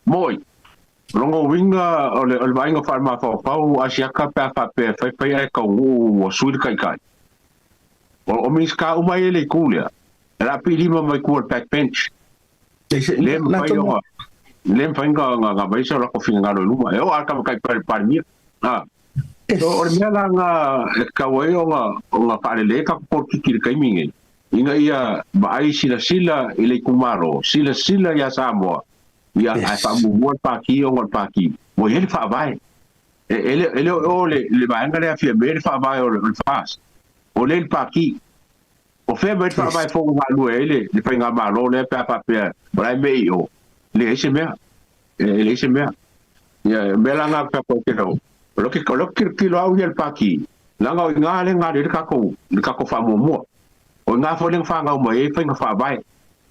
Moi, longa uiga o le vaaiga faale-mafaufau Asiaka pe a faapea e faifai ae taunuu ua sui le taitai. O Minisita uma ia i le itu lea, e le a pilima mai tua i le back bench. Le mafai ona le mafai ona aumai se latou finagalo i luma e oo lava le tamaitai Palemia. So o le mea la na e tatau ai ona faalelei tatou polokiki i le taimi lenei ina ia vaai silasila i le itumalo, silasila ia Samoa, ia ae faamuamua le pati ona o le pati ua i ai le faavae. E le o le vaega lea Fiame le faavae o le FAST, o lea i le pati. O fea mai le faavae fou e galulue ai le faigamalo lea pe a faapea o la e mei i o? Leai se mea. E leai se mea. Ia, o mea la na tatou te o o le tilotilo au ia i le pati, leaga o i ina lea na alu ai le tatou faamuamua. O i ina foi lea na fanau mai ai faiga faavae,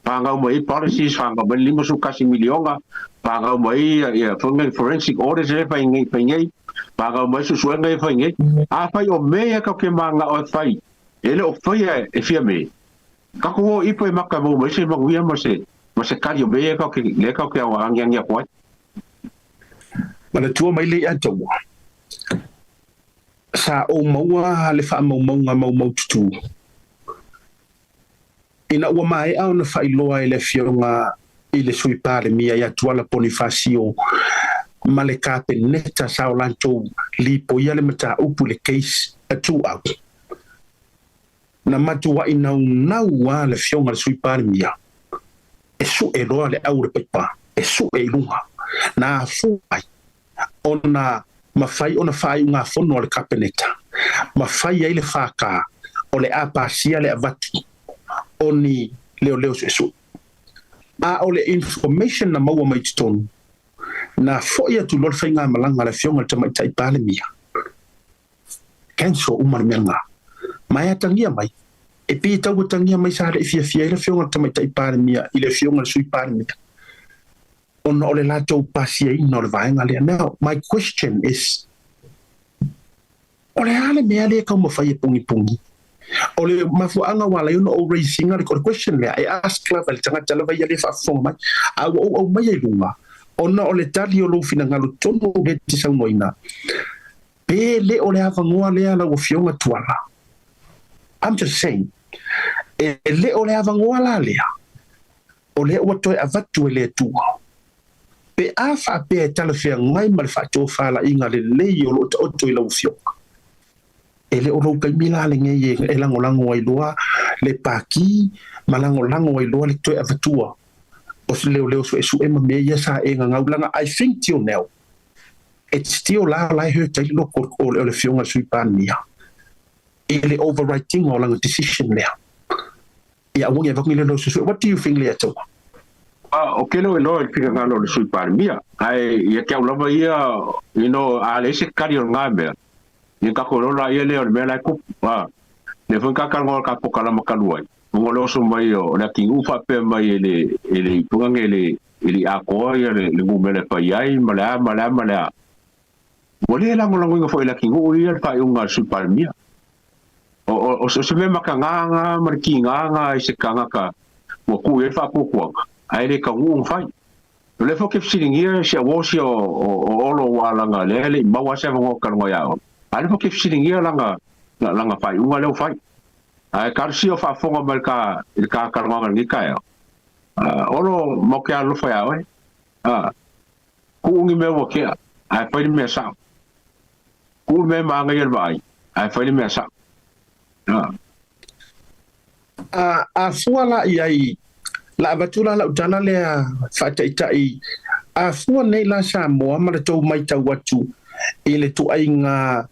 fanau mai ai policies, fanau mai le $51 miliona, fanau mai ai forensic audits lea e fai nei, fanau mai suesuega ia e fai nei. Afai o mea ia tatou te mananao e fai, E le o faia e Fiame. Tatou o ipo e maka e maua mai se manuia ma se ma se tali o mea ia tatou te lea tatou te agiagi atu ai. Manatua mai le ia taua, sa ou maua le faamaumauga maumaututu ina ua maea ona faailoa e le Afioga i le Sui Palemia ia Tuala Ponifasio ma le Kapeneta sa o latou lipoia le mataupu i le case a Tuuau. Na matuai naunau lava le Afioga i le Sui Palemia e sue loa le au o le paipa e sue i luga. Na afua ai. Ona mafai ona faaiugafono a le Kapeneta ma fai ai le FK o le a pasia le avatu o ni leoleo suesue. A o le information na maua mai totonu, na fo'i atu loa le faigamalaga a le Afioga i le Tamaitai Palemia, cancel uma le mea lena. Ma e atagia mai, e pei e tau atagia mai sa le i fiafia ai le Afioga i le Tamaitai Palemia i le Afioga i le Sui Palemia ona o le latou pasiaina o le vaega lea. Now, my question is, o le a le mea lea e taumafai e pogipogi? O le mafuaaga ua ala ai ona ou raise ina le question lea, e ask lava i le tagata lava ia lea e faafofoga mai, a ua ou aumaia i luga, ona o le tali o lou finagalo tonu lea e te saunoaina, pe le o le avanoa lea lau Afioga Tuala? I'm just saying, e le o le avanoa la lea, o lea ua toe avatu e le Atua. Pe a faapea e talafeagai ma le faatofalaiga lelei o lo o taoto i lau Afioga, e le o lou taimi la lenei e lagolago ai loa le paki ma lagolago ai loa le toe avatua o se leoleo suesue ma mea ia sa e gagau leaga I think till now it's still la la e hurt ai le loko o le Afioga i le Sui Palemia i le overwriting o lana decision lea. Ia aua ne i avatu ni leoleo suesue. What do you think Leiataua? O ke leo e loa i le finagalo o le Sui Palemia, ae ia te au lava ia, you know, a leai se tali o lena mea, ia tatou iloa la ia lea o le mea la e tupu. Lea foi na ta talanoa i le ta polokalama talu ai, ona o le oso mai o le atunuu faapea mai e le e le ipuga e le e le i atoa ia le numera e fai ai ma le a ma le a ma le a. Ua le lagolagoina foi e le atunuu ia le faaiuga a le Sui Palemia. O se mea matagaga ma le tigaga i se tagata ua tuu i ai le faatuatuaga, ae le taunuu ona fai. O lea foi ou te fesiligia si au uo sia o Olo aua leaga lea e le i maua lava se avanoa ou te talanoa ia Olo, a o lea foi ou te fesiligia lana faaiuga lea ua fai. Ae talosia o faafofoga mai i le ta talanoaga i lenei taeao, Olo matou te alolofa ia oe, tuu ni mea ua tea ae fai le mea sao. Tuu le mea e manaia le vaai ae fai le mea sao. A fua la i ai, la avatu la lau tala lea faataitai, a fua nei la Samoa ma le tou maitau atu i le tuaiga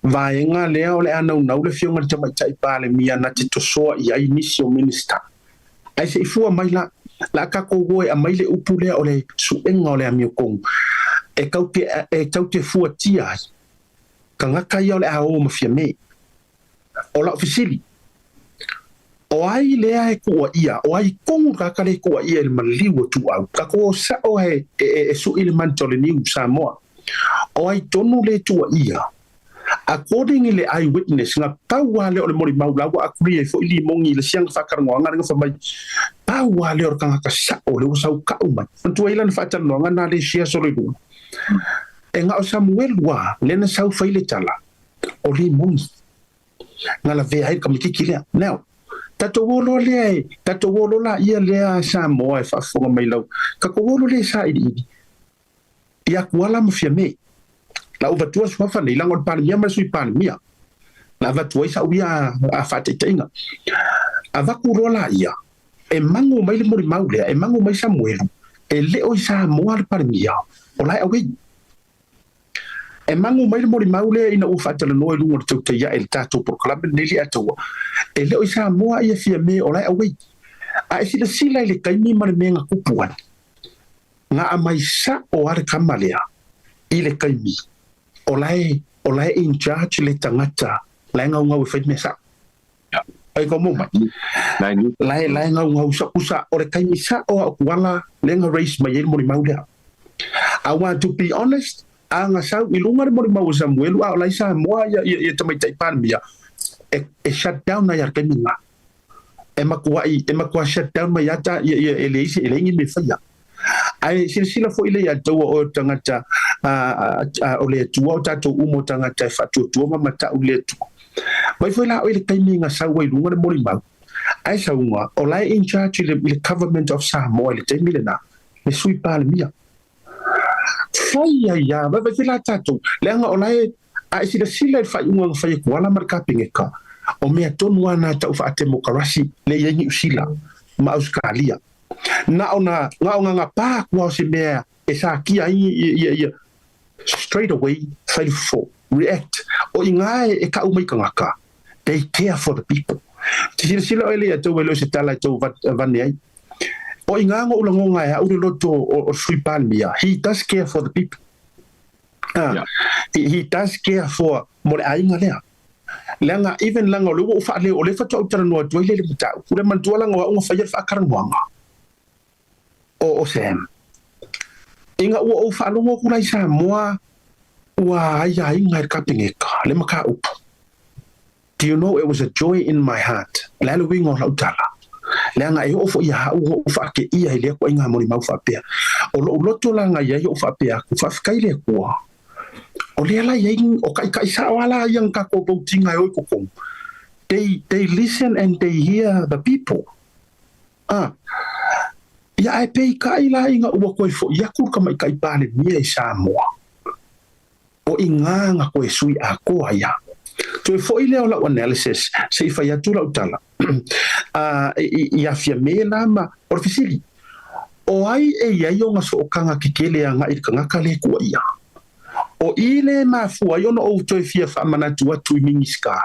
vaega lea o le a naunau le Afioga i le Tamaitai Palemia na te tosoa i ai nisi o Minisita. Ae se i fua mai la, la tatou o e aumai le upu lea o le suega o le amiotonu e tau te, e tau te fuatia ai tagata ia o le a o ma Fiame. O lau fesili, o ai lea e tuuaia, o ai tonu le tagata lea e tuuaia i le maliu o Tuuau? Tatou o sao e, e, e, e sui le manta o le niu Samoa. O ai tonu lea e tuuaia? According i le eye witness, na pau lava lea o le molimau la ua agree ai foi Limogi i le siaga faatalanoaga lea na fai mai, pau lava lea o le tagata sao lea ua sau kau mai. Manatua ai lana faatalanoaga na le share solo i luga. E na o Samuelu lava lea na sau fai le tala, o Limogi na lavea ai le tamaitiiti lea. Now, tatou o loa lea e, tatou o loa laia lea Samoa e faafofoga mai lau, tatou o loa lea e sailiili ia Tuala ma Fiame. La ou avatua suafa nei, leaga o le Palemia ma le Sui Palemia. Na avatu ai sau ia a faataitaiga. Avatu loa laia, e mago mai le molimau lea, e mago mai Samuelu, e le o i Samoa le Palemia, o la e away. E mago mai le molimau lea ina ua faatalanoa i luga o le tautai ae i le tatou polokalame lenei le Ataua, e le o i Samoa ia Fiame, o la e away. A e silasila i le taimi ma le mea na tupu ai, na aumai sa'o lava le tama lea i le taimi o la e o la e in charge le tagata la e gaugau e fai le mea sa'o. Ai kau mau mai. La e la e gaugau sa'o pusa o le taimi sa'o a o Tuala lea na raise mai ai le molimau lea. Aua to be honest, a na sau i luga le molimau o Samuelu a o la i Samoa ia ia tamaitai Palemia, e e shut down ai lava i le taimi lena. E matuai, e matua shut down mai ata ia, ia, e leai se, e leai ni mea faia. Ae silasila foi lea ia te oe o tagata o le Atua, o tatou uma o tagata e faatuatua ma matau i le Atua. Mai foi la oe i le taimi na sau ai luga le molimau, ae sauga o la e in charge i le, i le government of Samoa i le taimi lena, le Sui Palemia. Fai ai lava, vaivai foi la tatou, leaga o la e, a e silasila i le faaiuga na fai e Koala ma le Kapeneta, o mea tonu lava na tau faatemokarasi lea e i ai Niu Sila ma Ausetalia. Na ona, na ona gapa atu lava o se mea e satia ai ia, ia, ia, Straight away fai le fofo, react. O i gā e ka'u mai tagata, they care for the people. Te silasila oe le ia tou e le o se tala e tou vane ai. O i gā ngo'u lagoga e a'u le loto o le Sui Palemia, he does care for the people. Ah, he does care for mo le aiga lea. Leaga even leaga o lea ua ou faaleo, o lea faatoa ou talanoa atu ai lea i le mataupu lea, manatua leaga o au na faia le faatalanoaga o Sam. Ina ua ou faalogo atu la i Samoa ua aiaiga e le Kapeneta le mataupu, do you know it was a joy in my heart. O le a le uiga o lau tala? Leaga e oo foi ia au ona ou faateia i lea ituaiga molimau faapea. O lou loto la na i ai ou faapea atu, faafetai le Atua. O lea la i ai, o taitai sao lava la ia na tatou vote-ina e o i totonu. They listen and they hear the people. A, ia ae peitai la ina ua toe foi atu le Tamaitai Palemia i Samoa, o i gā na toe sui atoa ia. Toe foi lea o lau analysis, se i fai atu lau tala, a, i afia me la ma, o le fesili, o ai e i ai ona sootaga tetele agai i le tagata le tuuaia? O i le mafua ai ona ou toe fia faamanatu atu i Minisita,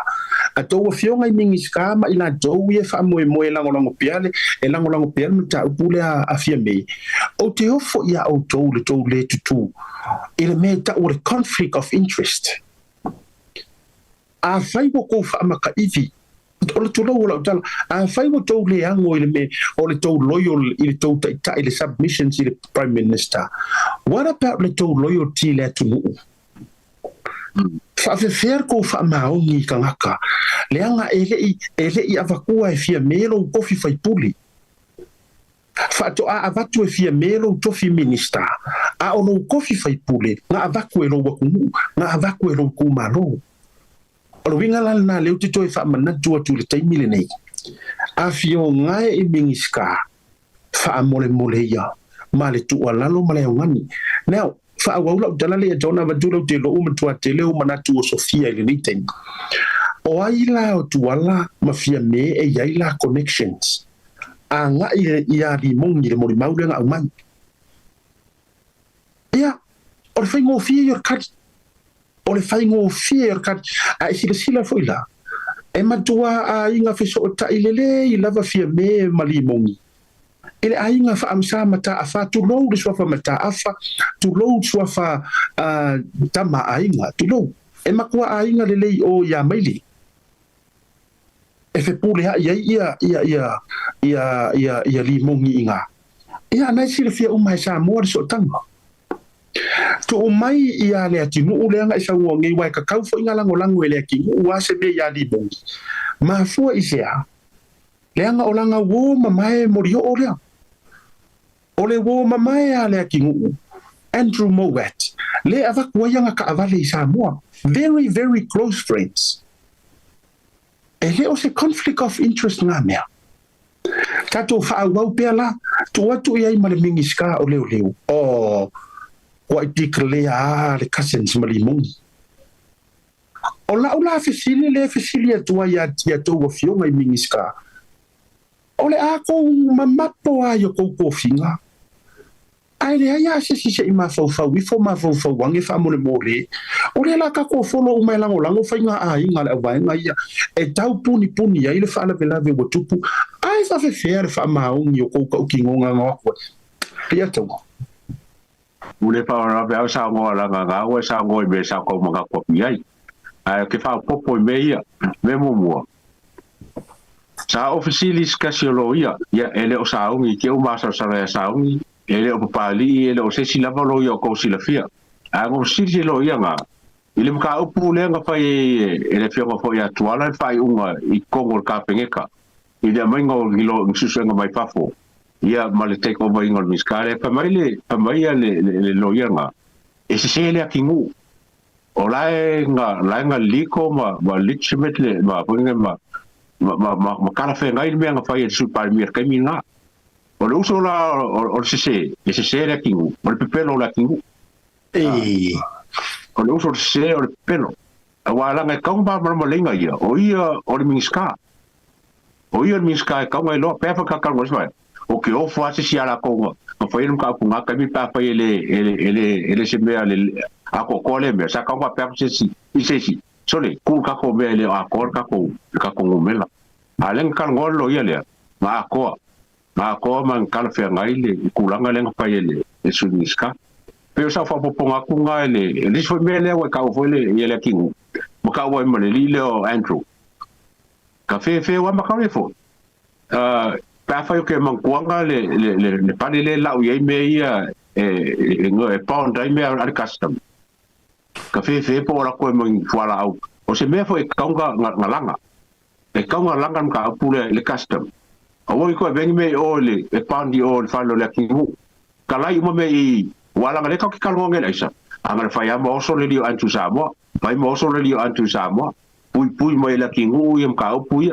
a tou afioga i Minisita ma i latou ia e faamoemoe e lagolago pea le, e lagolago pea le mataupu lea a Fiamē, ou te ofo iā outou le tou le tutū i le mea e tau o le conflict of interest. Afai ua tou faamakaivi, o le tulou o lau tala, afai ua tou le ago i le mea o le tou loyal i le tou taitai, le submissions i le Prime Minister, what about le tou loyalty i le atunuu? Faafefea le tou faamaoni i tagata, leaga e le i, e le i avatua e Fiamē lou tofi faipule. Faatoa avatu e Fiamē lou tofi Minista, a o lou tofi faipule na avatu e lou atunuu, na avatu e lou itumalo. O le uiga la lena lea ou te toe faamanatu atu i le taimi lenei, afioga e i Minisita, faamolemole ia ma le tuualalo ma le augani. Now, faaauau lau tala lea John avatu lau te lou matua tele o manatu o Sofia i lenei taimi. O ai la o Tuala ma Fiamē e i ai la connections agai iā Limogi le molimau lea na aumai. Ia, o le faigofie ia o le kali. O le faigofie ia o le kali. A e silasila foi la, e matua aiga fesootai lelei lava Fiamē ma Limogi i le aiga faamsa Mataafa, tulou le suafa Mataafa, tulou le suafa tama aiga, tulou. E matua aiga lelei o iā Maile. E fepuleaʻi ai ia ia ia ia ia ia Limogi i ngā. Ia na e silafia uma e Samoa le sootaga. Tuu mai ia Leatinuu leaga e saunoa nei aua e tatau foi na lagolago e Leatinuu a se mea iā Limogi. Mafua i se a? Leaga o lana uō mamae molioo lea. O le uō mamae a Leatinuu, Andrew Mowat, le avatu ai ana taavale i Samoa. Very, very close friends. E le o se conflict of interest ngā mea. Tatou faaauau pea la, tuu atu i ai ma le Minisita o Leoleo. Oh, ua i declare a le cousins ma Limogi. O lau la fesili lea e fesili atu ai ia tou afioga i Minisita, o le a kou mamapo a i o kou tofiga? Ae leai lava se isi se i mafaufau ifo mafaufau ane faamolemole. O lea la tatou folo uma e lagolago faiga aiga a le auvaega ia e tau punipuni ai le faalavelave ua tupu, ae faafefea le faamaoni o kou tautinoga na o atu ai. Ia taua. Ua le faalavelave au saunoa laga ga ua e saunoa i mea sa kou manatu atu i ai. Ae ke faaopoopo i mea ia, mea muamua, Sa ou fesili i se tasi o loia, ia, e le o sauni, i te u masalosalo ia sauni, e le o Papalii, e le o se isi lava loia o kou silafia. Ae na ou fesili se loia na, i le mataupu lea na fai ai e le afioga foi ia Tuala le faaiuga i totonu o le Kapeneta, i le aumaiga o ni lo, ni suesuega mai fafo, ia ma le take over ina o le Minisita lea, fai mai le, fai mai ia le, le, le loia na, e sese le atinuu. O la e na, la e na legal ma, ma legitimate le, ma, foi nei ma, ma, ma, ma, ma talafeagai le mea na fai e le Sui Palemia i le taimi lena. O le uso la o, o le sese, e sese le atinuu, o le pepelo o le atinuu. E. O le uso o le sese o le pepelo. Aua leaga e tatau ona malamalama leiga ia, o ia o le Minisita. O ia o le Minisita e tatau ona iloa, pea fa tatou o ke ofo a se isi ia latou Ka fai ka upu ngā kami pa fai ele se mea le a ko ko le mea sa ka pa se si i se si so le ku ka ko mea le a ko ka ko ka ko ngumela a le ka ngolo ia le ma ko man ka fe ngai le kulanga le fai le e suniska pe sa fa poponga ku ngai le le so mea le wa ka fo le ia le kingu ma ka wa ma le le o Andrew ka fe fe wa ma ka le fo pa fai ke mankuanga le pani le lau ia me ia e pound ai me al custom ka fe fe po la ko mo fuala au o se mea fo e kaunga ngalanga e kaunga langa ka pule le custom o wo ko vengi me o le e pound o le falo le kingu ka lai mo me i wala le ka ka ngonge le isa anga fai a mo so le li antu sa mo fai mo so le li antu sa mo pui pui mo le kingu ia ka pui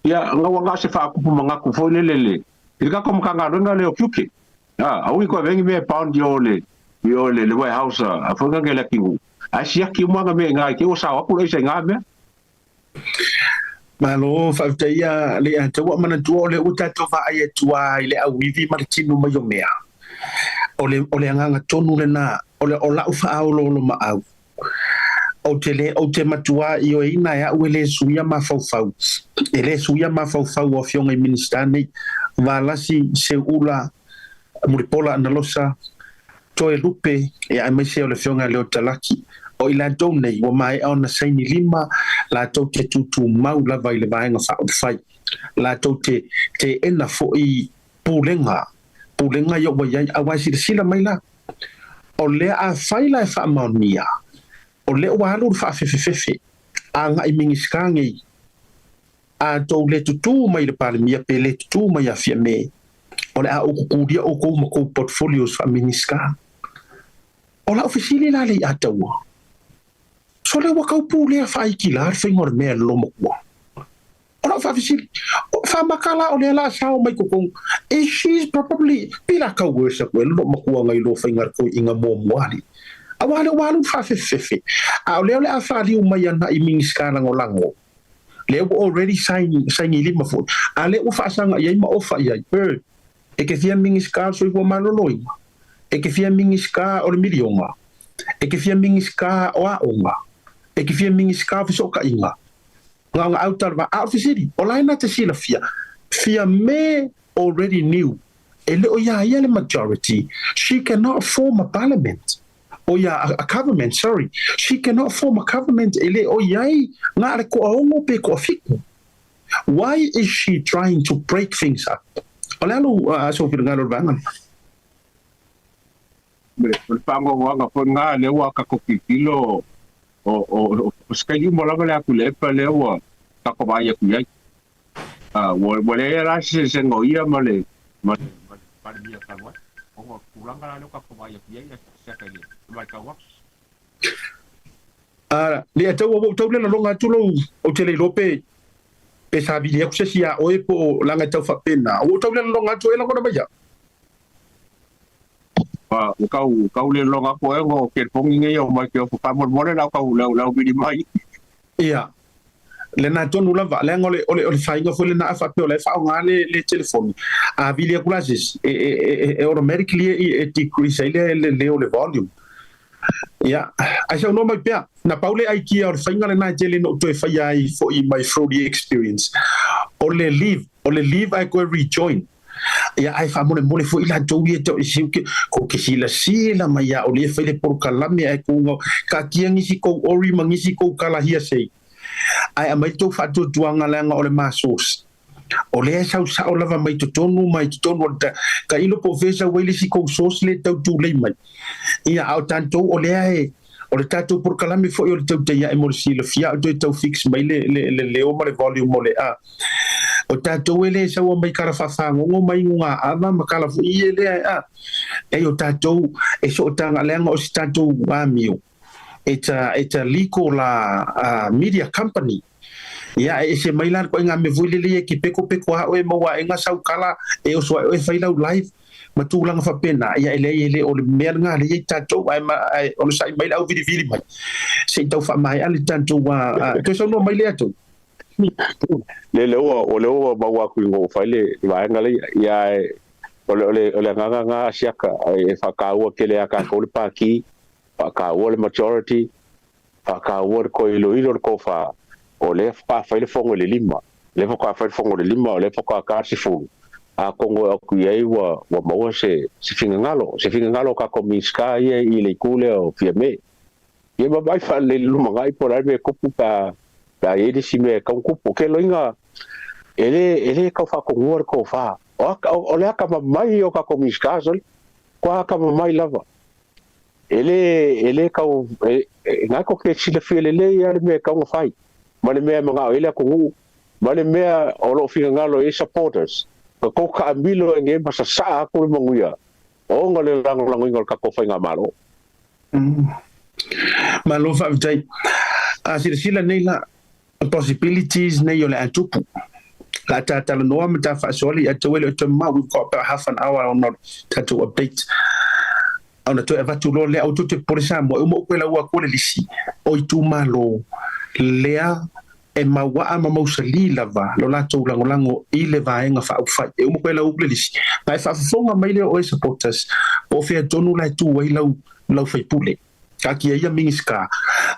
ia nga se fa ku manga ku fo le le le il ka kom ka nga le o kyuke ah au ko vengi me pound yo le le warehouse a fo nga le kingu a sia ki mo nga me nga ki o sa wa ku le se nga me malo fa ia le a te wa mana tu le uta to fa ai tua ile au wivi martino mai o mea o le anga tonu le na o le ola ufa au lo ma au o te le o te matua i o ina ia ue suia ma faufau e le suia ma faufau o fionga i ministani valasi se ula muripola na losa toe lupe e ai mai se o le fionga le o talaki o ila nei o mai ona saini lima la tou te tutu mau lava i le vaenga whaopwhai la tou te ena fo i pulenga i o wai a wai sila mai la o lea a whaila e whaamaunia o lea ua alu whaafefefefe a ngai mingiskangi a tou le tutu mai le palemia pe le tutu mai a fia me o le a o kukuria o kou ma kou portfolios wha mingiska o la ofisili la le a taua so le ua kaupu lea whaiki la whainga o le mea lo makua o la whaafisili wha makala o lea la sao mai kokong e she's probably pila kau worse ko lo makua ngai lo whainga ko inga mo moali a wale walu whaafefefe a o lea le a whaaliu mai ana i mingiska lango le ua already sign lima fo a le ua whaasanga iai ma ofa iai e ke fia mingiska so i ua maloloinga e ke fia mingiska o le milionga e ke fia mingiska o aonga e ke fia mingiska o fisoka inga ngā autarwa a ofisiri o laina te sila fia me already knew e le o ia ia le majority she cannot form a parliament o ia a government sorry she cannot form a government e le o ia i ngā le ko aongo pe ko afiku. Why is she trying to break things up? O le alu so whira ngā lor Me le pango wanga fo ngā le ua ka kokikilo o skai mo lava le aku le pa le ua ka ko vai aku ai ua le ra se ngo ia ma le ma le mia ka wa o kulanga le ka ko vai aku ai se ka le mai ka wa le tau o tau le longa tulo o te le lope pe sa vili aku se sia o e po langa tau fa pena o tau le longa tu e longa mai kau le longa ko e ngo ke pongi ngai o mai ke o fa mo mo la kau la vili mai ia le na tonu lava le ngole ole ole fainga fo le na fa pe ole fa nga le telefoni a vili aku la e automatically e decrease le le le volume ia ai sa no mai pea na paule ai kia o fainga le na tele no toe fai ai fo i my fruity experience o le leave ai ko rejoin ia ai fa mole mole fo ila tou ia to si ko ke sila sila mai ia o le fai le porokalame ai ko ka kia ngisi ko ori mangisi ko kala hia sei ai amai tou fa tu tuanga langa o le masos o le sau sa o lava mai totonu ka ilo po fesa wele si ko sos le tau tu le mai ia au tanto o le ai o le tatou porokalame fo o le tau te ia e mo le sila fia o tau fix mai le le leo ma le volume o le a o tatou ele sa mai kala whawhangongo mai ngā ava ma kala fu i ele a e o tatou e so tanga leanga o si tatou amio it's a legal media company ia e se mai la ko ngā me vui lele ki peko peko ha o e maua e ngā sau kala e o soa e whailau live ma tūlanga whapena ia ele ele o le mea ngā le i tatou ai ma o le sai mai lau vili vili mai se i tau wha mai ale tatou toi sau no mai le atu le le ua o le ua maua ku ngo fai le vaenga le ia O le agaga lena Asiaka e faataua tele ia tatou le Pati, faataua le majority, faataua le toe iloilo le tofa, o lea faatoa fai le fono i le 5, lea faatoa fai le fono i le 5, o lea faatoa ta le 10, atonu e atu i ai ua maua se finagalo, se finagalo o tatou Minisita ia i le itu lea o Fiame. Ia ma vaai faalelei i le lumanai po o le a le mea e tupu pe a i ai le isi mea e tau tupu. Ke loiga e le tau faatonua le tofa. O le atamamai o tatou Minisita, sole, toa atamamai lava. E le tau, ngai ko ke silafia lelei ia le mea e tau na fai. Ma le mea e manao ai le atunuu, ma le mea o loo finagalo i ai supporters. Ka tou kaamilo e nge ma sasaa atu le manuia, ona le lagolagoina o le tatou faigamalo. Malo faafetai. A silasila nei la possibilities nei o le atupu. La tatalanoa ma ta faasoali atu ele o te mau, we've got about half an hour on tatou update. Ona toe avatu loa lea au te pole sa mo uma ko la ua ko le lisi o itumalo lea e mauaa ma mausali lava lo latou lagolago i le vaega faaupufai e uma koe lau le lisi ae faafofoga mai lea o e supporters po o fea tonu la e tu ai lau lau faipule taatia ia Minisita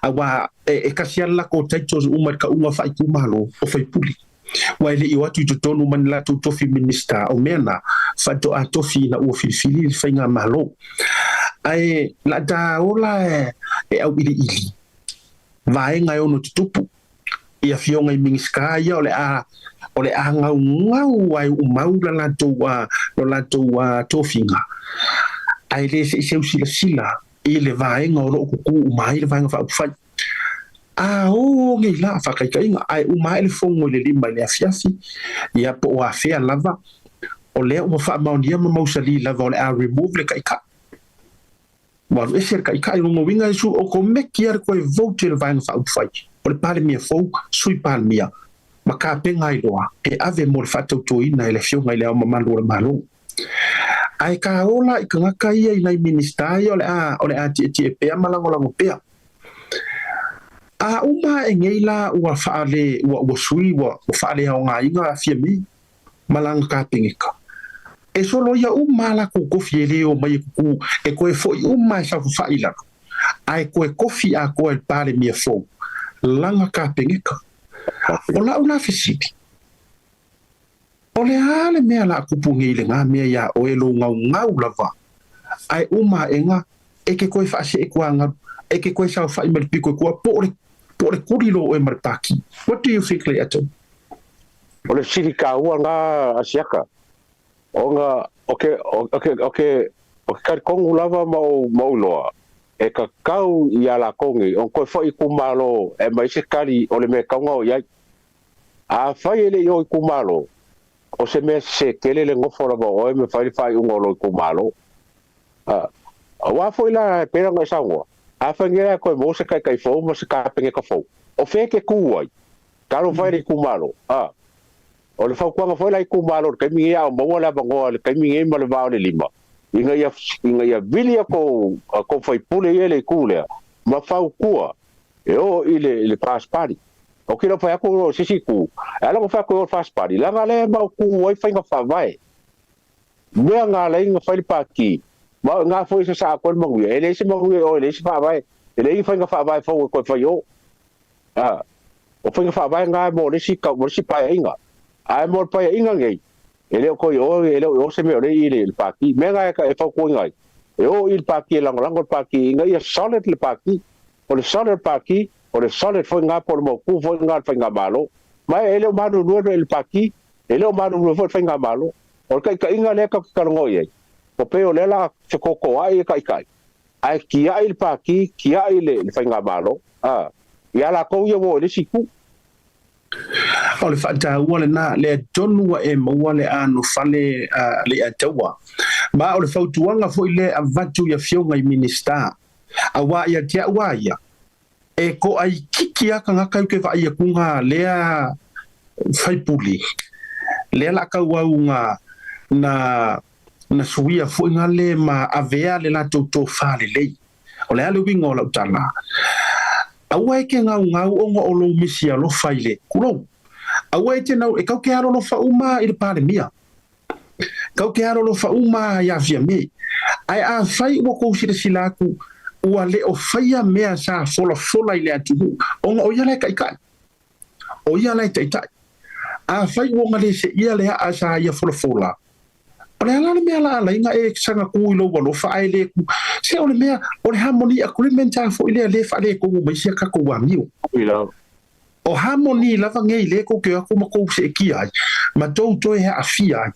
auā e kasi lava le latou titles uma i le kauga faaitumalo o faipule ua e le i o atu i totonu ma ni latou tofi Minisita o mea na faatoa tofi ina ua filifili le faigamalo ae la ta ola e auiliili vaega e ono tutupu i afioga i Minisita ia o le a gaugau ai umau la latou tofiga ae le se i seu silasila i le vaega o loo kuku uma ai le vaega faaupufai a o nei la faakaitaiga ae uma ae le fono i le 5 i le afiafi ia po o afea lava o lea ua faamaonia ma mausali lava o le a remove le taitai ua alu ese le taitai lona uiga e su okomeki a le toe vote i le vaega faaupufai o le Palemia fou, Sui Palemia ma kapena ai loa e ave mo le faatautoina e le afioga i le Ao Mamalu o le Malo. Ae ka ola i tagata ia i nai Minisita ia o le a tietie pea ma lagolago pea. A uma e nei la ua faale ua sui ua faaleaogaina Fiame ma lana kapeneta. E solo ia uma latou tofi e le o mai e kuku e toe foi uma e saofafai i lalo. Ae toe tofi atoa e le Palemia fou lana kapeneta. O lau la fesili, o le a le mea la tupu nei i lena mea ia oe lou gaugau lava ae uma aega e ke koe faasee tuagalu e ke koe saofai ma le piko i tua po o le kuli lo oe ma le paki. What do you think, Leiato? O le sili taua na Asiaka ona o ke talitonu lava ma ou iloa e tatau ia latou nei ona toe foi itumalo e aumai se tali o le mea e tatau ona o i ai. A fai e le i o itumalo, o se mea sese tele le nofo lava o oe ma fai le faaiuga o lou itumalo. Aua foi la e pei ona e saunoa, a fai nei la e toe maua se taitai fou ma se kapeneta fou, o fea e te tu ai? Talofa e le itumalo. O le fautuaga foi la itumalo i le taimi nei a o maua le avanoa i le taimi nei ma le va o le 5, ina ia vili a tou faipule ia i le itu lea, ma fautua e oo i le First Party. O ke lau fai atu o se isi itu, e ala ona fai atu e o le First Party, leaga lea e mautu ai faiga faavae. Mea ngā lei nga fai le pati, ma ngā foi se sa atu le manuia, e leai se manuia o, e leai se faavae, e leai faiga faavae fou e toe fai o. O faiga faavae ngā mo le isi paeaiga. Ae mo le paeaiga nei, e le o toe o, e le o se mea o le i le pati. Mea ngā e fautuaina ai, e o i le pati e lagolago le pati, ina ia solid le pati. O le solid pati, o le solid foi ngā po o le mautu foi ngā le faigamalo. Ma e le o malulua le pati, e le o malulua foi le faigamalo. O le taitaiga lea tatou te talanoa i ai, o pei o lea la fekokoai e taitai, ae tiai le pati, tiai le faigamalo, ia latou ia ua o i le isi itu. O le faataua lena, lea tonu ua e maua le anofale le ataua. Ma o le fautuaga foi lea avatu i afioga i Minisita, auā ia te au a ia, e toaitiiti lava tagata i ke vaai atuga lea faipule, lea la tauauga na suia foi nga le ma avea le latou tofa lelei. O le a le uiga o lau tala, aua e ke gaugau ona o lou misi alofa i le kulou. Aua e te nau, e kau ke alolofa uma i le Palemia. Kau ke alolofa uma ia Fiame. Ae afai ua kou silasila atu ua le o faia mea sa folafola i le atunuu, ona o ia la e taitai. O ia la e taitai. Afai ua na le seia le aa sa ia folafola, o le ala le mea la alaiga e saga ku i lou alofa ae le ku. Se o le mea, o le harmony agreement a foi lea le faaletonu mai sia tatou amio. O harmony lava nei le kou te o atu ma kou seetia ai, ma tou toe aafia ai.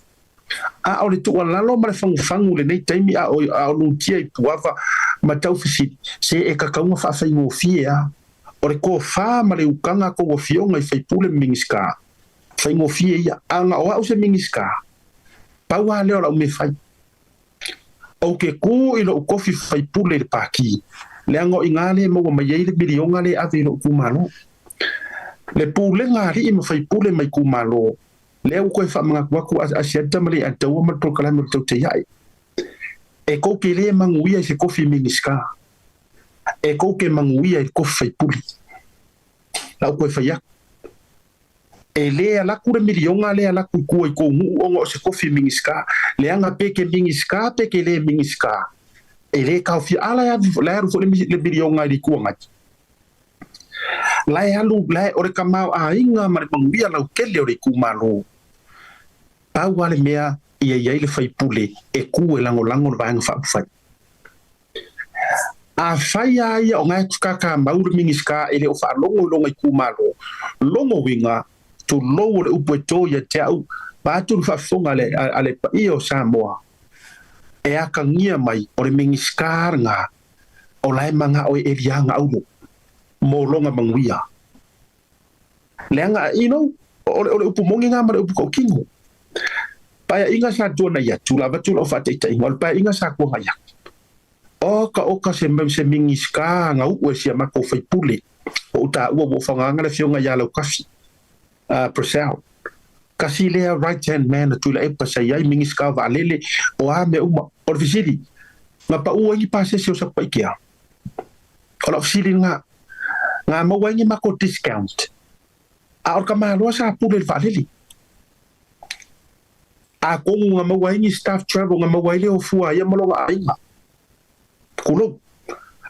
A o le tuualalo ma le fagufagu lenei taimi a o lutia i puava ma taufesili, se e tatau ona faafaigofie a. O le tofa ma le ukaga a tou afioga i faipule ma Minisita, faigofie ia. A na o au se Minisita, pau lava lea o lau mea fai. Ou te tu i lou tofi faipule i le pati, leaga o i ina lea e maua mai ai le miliona lea e ave i lou itumalo. Le pulega a alii ma faipule ma itumalo, lea ua toe faamanatu atu Asiata ma le Ataua ma le polokalame o le Tautaiae. E tou te le manuia i se tofi Minisita, e tou te manuia i le tofi faipule. Lau toe fai atu. E le alatu le miliona lea alatu i tua i tou nuu ona o se tofi Minisita. Leaga pe ke Minisita pe ke le Minisita, e le taofia. A la e alu foi le miliona i le itu agai. La e alu, la e, o le tamaoaiga ma le manuia lautele o le itumalo. Pau lava le mea ia i ai le faipule e tu e lagolago le Vaega Faaupufai. Afai a ia o ngae kakamau le Minisita e le o faalogo i lona itumalo, logo uiga, tulou o le upu e to ia te au, vaeatu le faafofoga a le paia o Samoa, e atagia mai o le Minisita lena o la e manao e eliaga aulo mo lona manuia. Leaga, you know, o le upu moni ngā ma le upu tautino. Paeaiga sa tuanai atu, la avatu lau faataitaiga, o le paeaiga sa tuanai atu. Oka oka se mau se Minisita gauu e sia matou faipule, o ou taua ua ou faagaga le afioga ia Laukafi, Purcell. Kasi lea right hand man a Tuilaepa sa i ai Minisita o Vaalele, o a mea uma. O le fesili, na pau ai ni pasese o Satupaitea? O lau fesili lena, na maua ai ni matou discount? A o le tamaloa sa pule i le vaalele. Atonu na maua ai ni staff travel na maua ai le ofua a ia ma lona aiga. Tulou.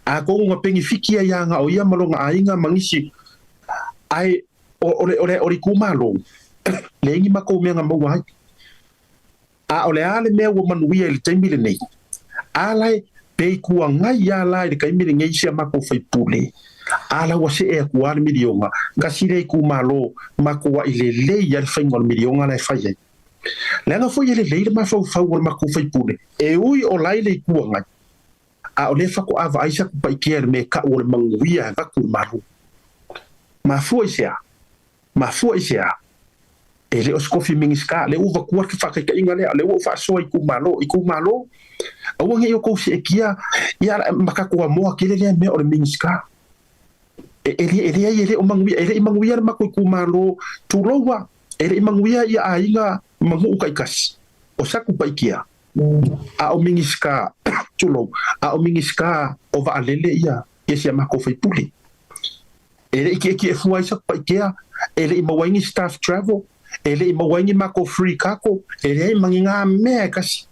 Atonu na penefiti ai ia na o ia ma lona aiga ma nisi. Ae o le itumalo, leai ni matou mea na maua ai. A o le a le mea ua manuia i le taimi lenei, a la e pe i tuagai ia la i le taimi lenei si a matou faipule, a la ua see atu lava le miliona, kasi lea itumalo matuai lelei lava le faiga o le miliona la e fai ai. Leaga foi e lelei le mafaufau o le matou faipule, e ui o la i le itu agai, a o lea faatoa vaai Satupaitea i le mea e tau o le manuia e avatu i le Malo. Mafua i se a? Mafua i se a? E le o se tofi Minisita, lea ua avatua le faataitaiga lea, lea ua ou faasoa i itumalo, itumalo, aua ne i outou seetia ia ma tatou amoa tele lea mea o le Minisita. E leai, e le o manuia, e le i manuia le matou itumalo, tulou lava, e le i manuia ia aiga ma nuu taitasi o Satupaitea, a o Minisita, tulou, a o Minisita o Vaalele ia si a matou faipule. E le i tietie fua ai Satupaitea, e le i maua ai ni staff travel, e le i maua ai ni matou free cargo, e leai ma ni ngā mea e kasi.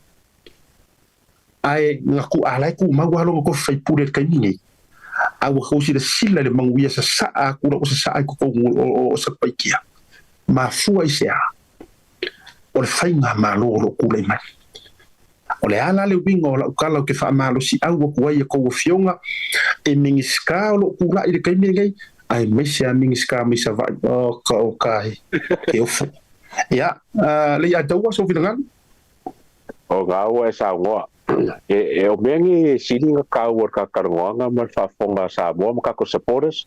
Ae na tu a la e tumau lava lona tofi faipule i le taimi nei. A ua tou silasila i le manuia sasaa atu la ua sasaa i totonu o Satupaitea. Mafua i se a? O le faigamalo o lo o tulai mai. O le a la le uiga o lau tala ou te faamalosiau atu ai i a outou afioga e Minisita o lo o tulai i le taimi lenei, aemaise a Minisita mai Savaii. Oka oka e, e ofo. Ia, Leiataua, sou finagalo. O ngā ua e saunoa. E o mea nei e sili na kāua le kakalanoaga ma le faafofoga a Samoa ma kako supporters,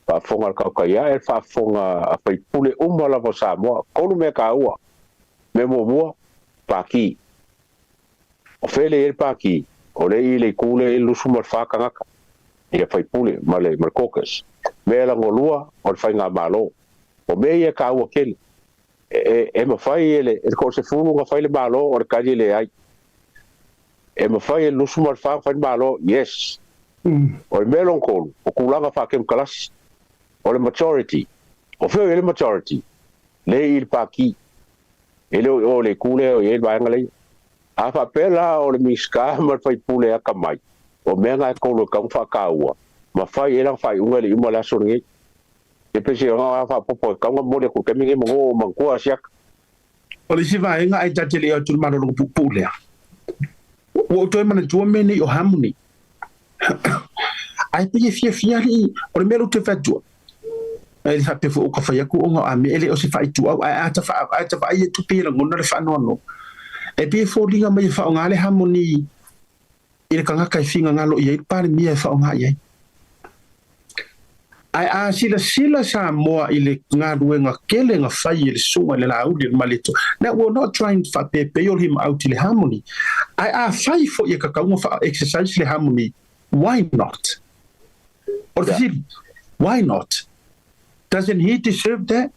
faafofoga a le kaukaiae, le faafofoga a faipule uma lava o Samoa. Tolu mea kāua. Mea muamua, paki. O fele i ai le paki, o le i le itu lea i le 24 tagata ia faipule ma le caucus. Mea lagolua, o le faigamalo. O mea ia kāua tele. E mafai e le 30 na fai le malo o le tali e leai. E mafai e le 24 na fai le malo, yes. O le mea lona tolu, o tulaga faakemokarasi. O le majority. O fea o i ai le majority? Le i le paki. E le o i o le itu lea o i ai le vaega lea. A faapea la o le Minisita ma le sui usufono e atamai, o mea na e tolu e tatau ona faataua ma fai i ai lana faaiuga e le i uma le aso lenei. E pei se aga faaopoopo e tatau ona momoli atu i le taimi lenei manu o manatua Asiata. O le isi vaega ae ta te le i o atu i le malologa puupuu lea, ua ou toe manatua mea nei o Harmony. Ae pei e fiafia alii, o le mea lea ou te fai atua, e le faapea foi o ka fai atu ona o a mea e le o se faaituau, ae a ta vaai atu pei e lagona le faanoanoa. E pei e foliga mai e faaaoga le Harmony i le tagata e finagalo i ai le Palemia e faaaoga i ai. Ae a silasila Samoa i le galuega tele na fai e le Susuga i le Laauli o le Malietoa, now we're not trying to faapepeol him out i le harmony, ae a fai foi e tatau ona faa-exercise le harmony, why not? O le fesili, why not? Doesn't he deserve that?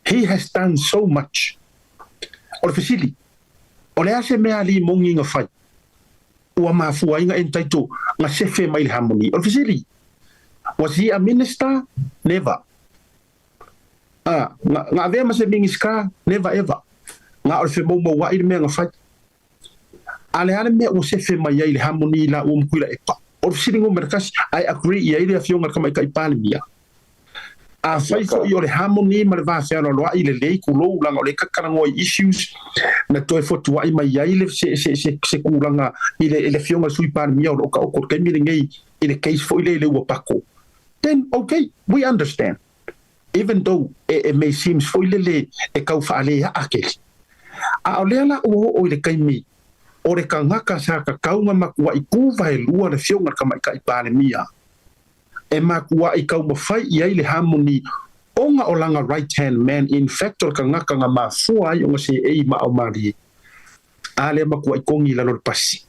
He has done so much. O le fesili, o le a se mea alii moni na fai ua mafua ai na entitle na sefe mai le harmony? O le fesili, was he a minister? Never. Ah, na, na avea ma se Minisita? Never ever. Na o le femoumoua'i le mea na fai. A le a le mea ua sefe mai ai le harmony la ua Mutuilaepa? O le fesili numera tasi, I agree i ai le Afioga i le Tamaitai Palemia. Afai foi o le harmony ma le va fealoaloa'i lelei tulou leaga o lea e talanoa i issues na toe fotua'i mai ai le se se se se tulaga i le i le Afioga i le Sui Palemia o lo o taoto i le taimi lenei i le case foi lea i le ua pako, then okay, we understand. Even though it may seems foi lele e tau faalea'a tele. A o lea la ua oo i le taimi o le tagata sa tatau ona matua'i tu vaelua le Afioga i le Tamaitai Palemia e matua'i taumafai i ai le harmony ona o lana right hand man, in fact o le tagata na mafua ai ona seei ma Aumalie. A lea matua'i togi i lalo o le pasi,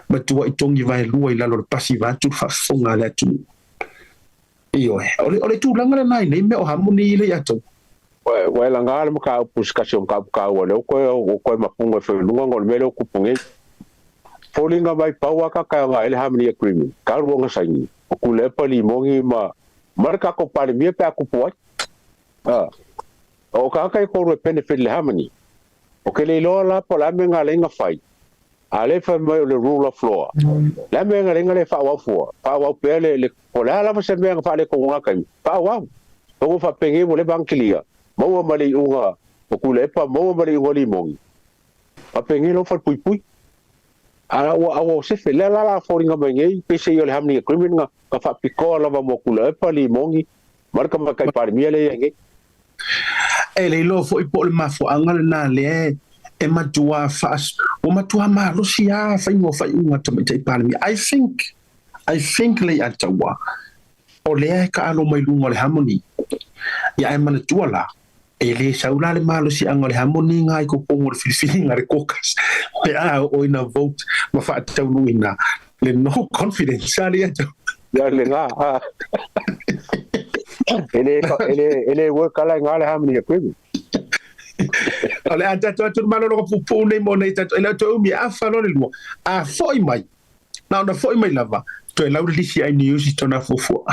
matua'i togi vaelua i lalo o le pasi vaeatu le faafofoga a le atunuu. Ioe, o le tulaga lena i nei mea o harmony i le atou. Ua e laga le mataupu i se tasi o mataupu taua lea ua toe mapuga e fai luga ona o le mea lea ua tupu nei. Foliga mai pau a ka agai le harmony agreement talu ona saini o Tuilaepa, Limoni ma le tatou Palemia pe a tupu ai. O tagata e tolu e benefit i le harmony. O ke le iloa la po o le a mea na ala ai na fai, a lea e fai mai o le rule of law. Le a mea na ala ai na le faaauau fua, faaauau pea le, le, po o le a lava se mea na faaletonu i lena taimi, faaauau. Ua faapenei ua leva ona kilia, maua ma le iuga o Tuilaepa, maua ma le iuga o Limoni, faapenei lou falepuipui. A ua, a ua sefe, lea la la foliga mai nei, peiseai o le Harmony Agreement na, na faapitoa lava mo Tuilaepa, Limoni, ma le Tamaitai Palemia lea e i ai nei. E le iloa foi po o le mafuaaga lena lea e matua faas, ua matua malosi lava faiga o faaiuga a le Tamaitai Palemia. I think, I think Leiataua, o lea e taalo mai luga o le harmony. Ia ae manatua la, e le sau la le malosiaga o le harmony na i totonu o le filifiliga a le caucus pe a oo ina vote ma faataunuuina le no confidence a Leiataua. Ia lena, e le, e le, e le work ala i ngā le harmony agreement. O le a tatou atu le malologa puupuu nei mo nei tatou, e le o toe umi e afa loa le lua. A foi mai, na ona foi mai lava, toe lau le lisi ai news i tona fuafua.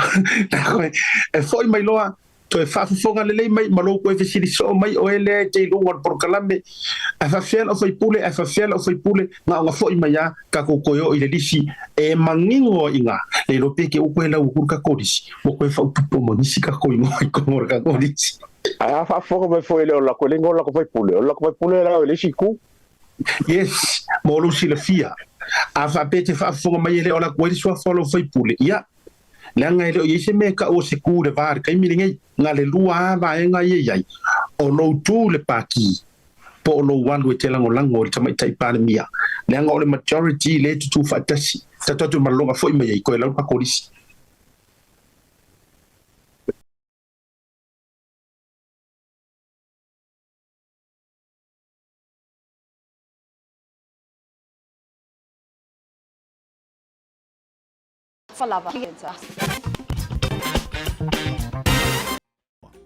E foi mai loa, toe faafofoga lelei mai ma lou toe fesili soo mai oe lea e te i luga o le polokalame, ae faafefea lau faipule, ae faafefea lau faipule, na ona foi mai lava, tatou toe oo i le lisi e manino ai i ina, le iloa pe te upu e lau atu le tatou lisi, ua toe faaopoopo ma nisi tatou igoa i totonu o le tatou lisi. Ae a faafofoga mai foi e le o le latou, e le igoa o le latou faipule, o le latou faipule la e le isi itu. Yes, mo lou silafia. A faapea e te faafofoga mai e le o alu atu ai le suafa o lau faipule, ia, leaga e le o i ai se mea e tau o se ku i le va i le taimi lenei. Na le lua lava vaega ia i ai, o lou tu i le pati, po o lou alu e te lagolago i le Tamaitai Palemia, leaga o le majority lea e tutū faatasi. Tatou atu i malologa foi mai ai, toe lau le pakolisi.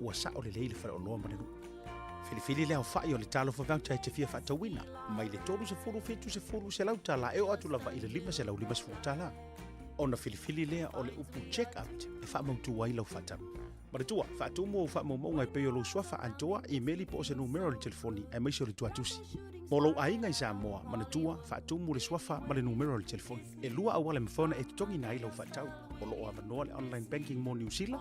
Ua sao lelei le faleoloa ma le nuu. Filifili le aofai o le talofa voucher e te fia faatauina, mai le 30, 70, selau tala e oo atu lava i le 550 tala. Ona filifili lea o le upu check out e faamautu ai lau faatau. Manatua, faatumu ou faamaumauga e pei o lou suafa, antoa, imeli po o se numera o le telefoni aemaise o le tuatusi. Mo lou aiga i Samoa, manatua, faatumu le suafa ma le numera o le telefoni. E lua auala e mafai ona e totogiina ai lau faatau. O lo o avanoa le online banking mo Niu Sila.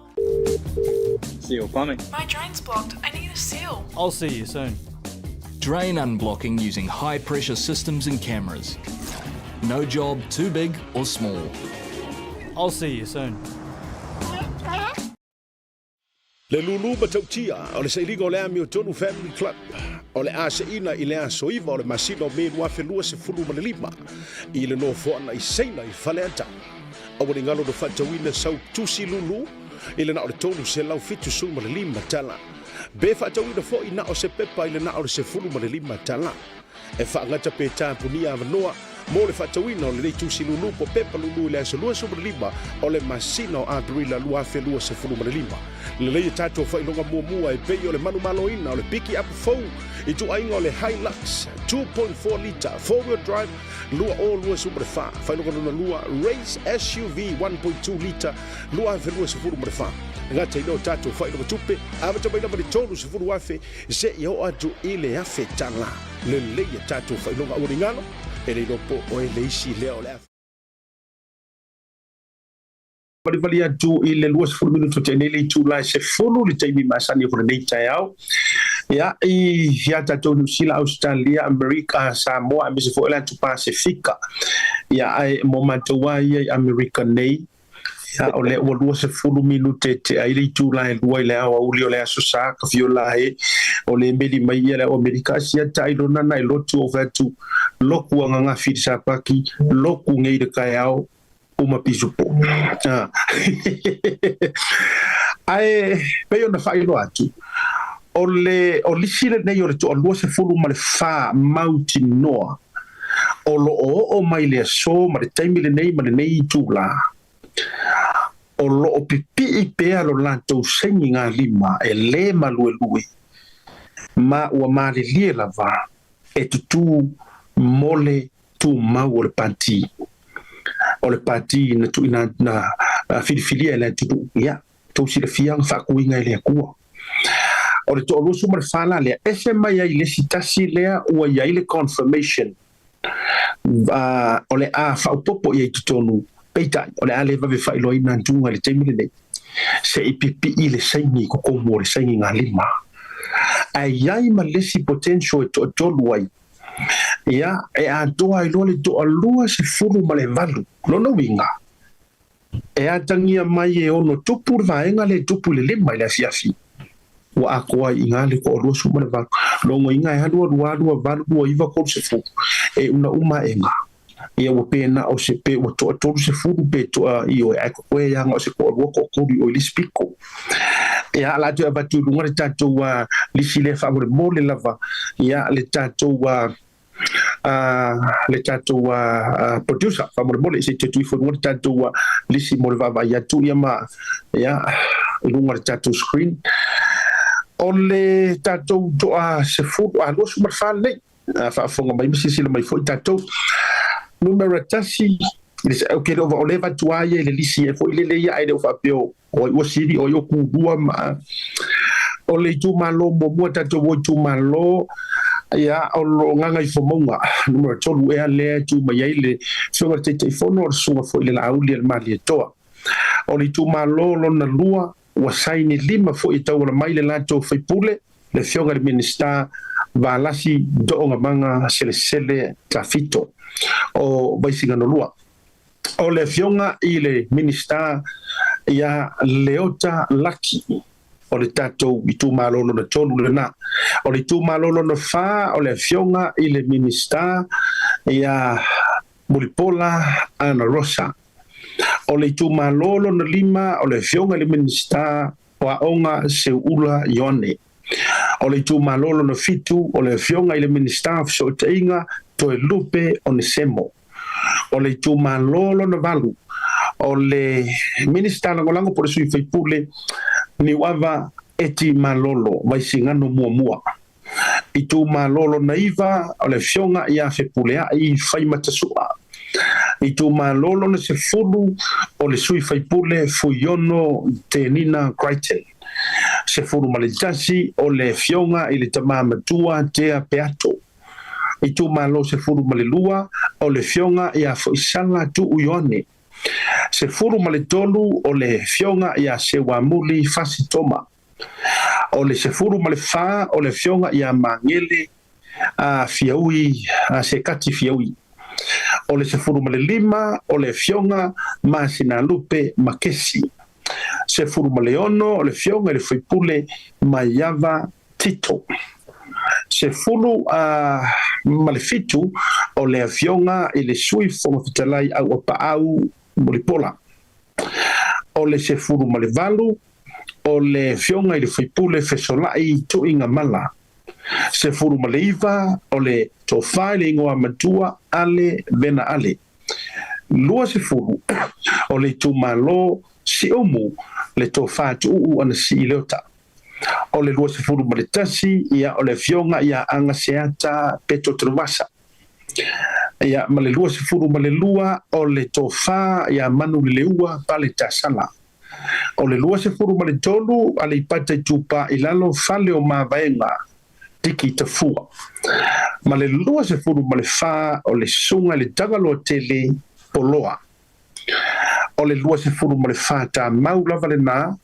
Seal plumbing. My drain's blocked. I need a seal. I'll see you soon. Drain unblocking using high pressure systems and cameras. No job too big or small. I'll see you soon. Le lūlū matautia o le sailiga o le Amiotonu Family Club o le a seina i le aso 9 o le masina o Me 2025 i le nofoaga i Saina i Faleata. Aua ne i galo na faatauina sau tusi lūlū i le na o le $375 tala. Pe faatauina foi na o se pepa i le na o le $15 tala. E faagata pe tapunia avanoa mo le faatauina o lenei tusi lūlū po pepa lūlū i le aso 25 o le masina o Aperila 2025. Lelei e tatou faailoga muamua e pei o le manumaloina o le piki apu fou i ituaiga o le Hilux 2.4 lita four-wheel drive 2024, faailoga lona lua Race SUV 1.2 lita 2024. Gata i lea o tatou faailoga tupe, amata mai lava i le $30,000 seia oo atu i le $1,000. Lelei a tatou faailoga aua ne i galo, e le iloa po o oe le isi lea o le a valivali atu i le 20 minutu tea nei le itula e 10 le taimi masani o lenei taeao. Ia, i ia tatou Niu Sila, Ausetalia, Amerika, Samoa, aemaise foi le atu Pasefika. Ia, ae mo matou lava ia i Amerika nei, Ia, o lea ua 20 minute tea ai le itula e 2 i le aoauli o le Aso Sa, ka fio la e, o le meli mai ia le ao Amerika asia tai lona na e lotu o fai atu loku ananafi i le Sapati, loku nei i le taeao, uma pisupo. Ah. Ae pei ona faailoa atu, o le o lisi lenei o le toalua sefulu ma le fa mautinoa o lo o oo mai le aso ma le taimi lenei ma lenei itulā, o lo o pipii pea lo latou sainigalima e lē maluelue, ma ua malilie lava e tutū mo le tumau o le pati, o le pati na tuuina na filifilia e le atunuu. Ia, tou silafia na faakuiga e le Atua. O le 24 la lea, ese mai ai le isi tasi lea ua i ai le confirmation o le a faaopoopo i ai totonu, peitai, o le a le vave faailoaina atuga i le taimi lenei, se i pipii le saini i totonu o le sainigalima. Ae i ai ma le isi potential e toatolu ai, ia, e atoa ai loa le 28. Lona uiga, E atagia mai e ono tupu le vaega lea e tupu i le lima i le afiafi. Ua atoa ai i ina le 28. Logoina e alu alu alu a valu lua iva tolu sefulu. E una uma aʻega. Ia ua pe na o se pe ua 30 pe toa ioe ae kokoe ia na o se toalua toatolu i oi le isi pito. Ia o le a toe avatu i luga le tatou lisi lea faamolemole lava ia le tatou le tatou producer faamolemole se i toe tuu ifo i luga le tatou lisi mo le vaavaai atu ia ma ia i luga o le tatou screen. O le tatou toa sefulu a 24 lenei faafofoga mai ma silasila mai foi tatou. Numera tasi, okay, le o le avatu lava ia i le lisi e foi lele ia ae le o faapea o ai ua sili o ai ua kulua ma o le itumalo muamua tatou o itumalo ia o lo o Gagaifomauga numera 3 ea lea e tu mai ai le Afioga i le Taitaifono o le Susuga foi i le Laauli a le Malietoa. O le itumalo lona lua ua saini lima foi e tauala mai le latou faipule le Afioga i le Minisita Valasi Toogamaga Selesele Tafito o Vaisigano 2. O le Afioga i le Minisita ia Leota Laki o le tatou itumalo lona tolu lena. O le itumalo lona fa o le Afioga i le Minisita ia Mulipola Ana Rosa. O le itumalo lona lima o le Afioga i le Minisita o Aoga Seuula Ioane. O le itumalo lona fitu o le Afioga i le Minisita o Fesootaiga Toelupe Onesemo. O le itumalo lona valu o le Minisita Lagolago po o le Sui Faipule Niuava Eti Malolo Vaisigano Muamua. Itumalo lona iva o le Afioga ia Fepuleai Faimatasoa. Itumalo lona sefulu o le Sui Faipule Fuiono Tenina Crichton. 11 o le Afioga i le Tama Matua Tea Peato. Itumalo 12 o le Afioga ia Foisala Tuu Ioane. 13 o le Afioga ia Seuamuli Fasi Toma. O le 14 o le Afioga ia Magele Fiaui Sekati Fiaui. O le 15 o le Afioga Masinalupe Makesi. 16 o le Afioga i le Faipule Maiava Tito. 17 o le Afioga i le Sui Fofoga Fetalai Auapaau Mulipola. O le 18 o le Afioga i le Faipule Fesolai Tuigamala. 19 o le Tofa i le Igoa Matua Ale Vena Ale. 20 o le Itumalo Siumu le Tofa Tuuu Anasii Leota. O le 21 ia o le Afioga ia Agaseata Peto Truvasa. Ia ma le 22 o le Tofa ia Manu Leleua Pale Tasala. O le 23 Aleipata Itupa i Lalo Fale o Mavaega Tiki Tafua. Ma le 24 o le Susuga i le Tagaloa Tele Poloa. O le 24 tamau lava lena,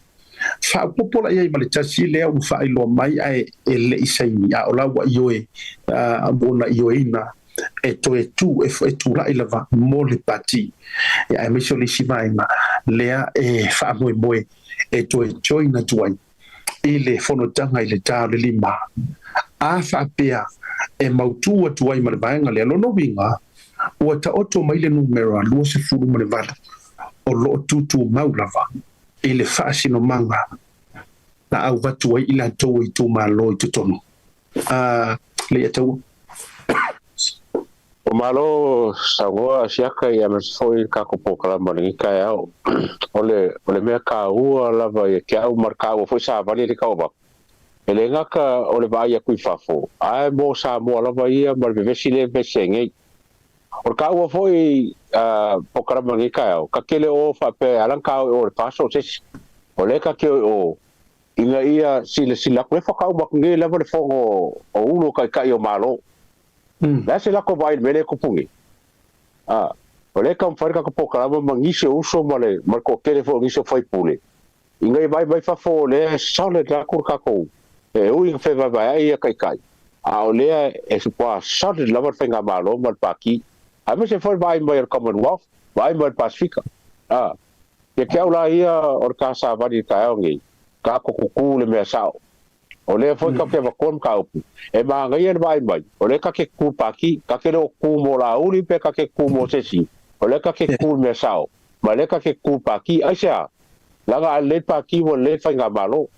faaopoopo la i ai ma le tasi lea ua faailoa mai ae e le i saini, a o la ua ioe, ua ona ioeina e toe tu, e tulai lava mo le pati. Ia, aemaise o le isi vaega lea e faamoemoe e toe join atu ai i le fonotaga i le ta o le 5. A faapea e mautu atu ai ma le vaega lea, lona uiga ua taoto mai le numera 28 o lo o tutumau lava i le faasinomaga na auvatu ai i latou e itumalo i totonu. Le ia taua. O malo saunoa siaka ia ma foi ka ko polokalama o lenei taeao. O le o le mea taua lava ia te au ma le taua foi savali le tauavaku. E le gata o le vaai atu i fafo, ae mo Samoa lava ia ma le vevesi lea e vevesi ai nei. O le taua foi polokalama o lenei taeao, ta te le o faapea e ala ona ta o i o i le FAST o se isi. O lea ta te o i o ina ia silasila atu, e faatoa uma atu nei lava le fono o Ulu o Taitai o Malo. O le a se latou vaai i le mea lea e tupu nei? A, o lea e taumafai le tatou polokalama ma nisi o uso ma le ma le toatele foi o nisi o faipule ina ia vaai mai fafo o lea e solid atu le tatou, e ui ina fevaevaeai ia taitai, a o lea e matua solid lava le faigamalo ma le Pati, aemaise foi le vaai mai a le Commonwealth, vaai mai a le Pasefika. A, ia te au la ia o le ta savali i le taeao nei, tatou tutu i le mea sao. O lea foi tatou te avatua le mataupu, e manaia le vaai mai, o lea ta te tutu i le Pati, ta te le o tutu mo Laauli pe ta te tutu mo se isi, o lea ta te tutu i le mea sao, ma lea ta te tutu i le Pati. Aisea? Leaga a lelei le Pati ua lelei le faigamalo,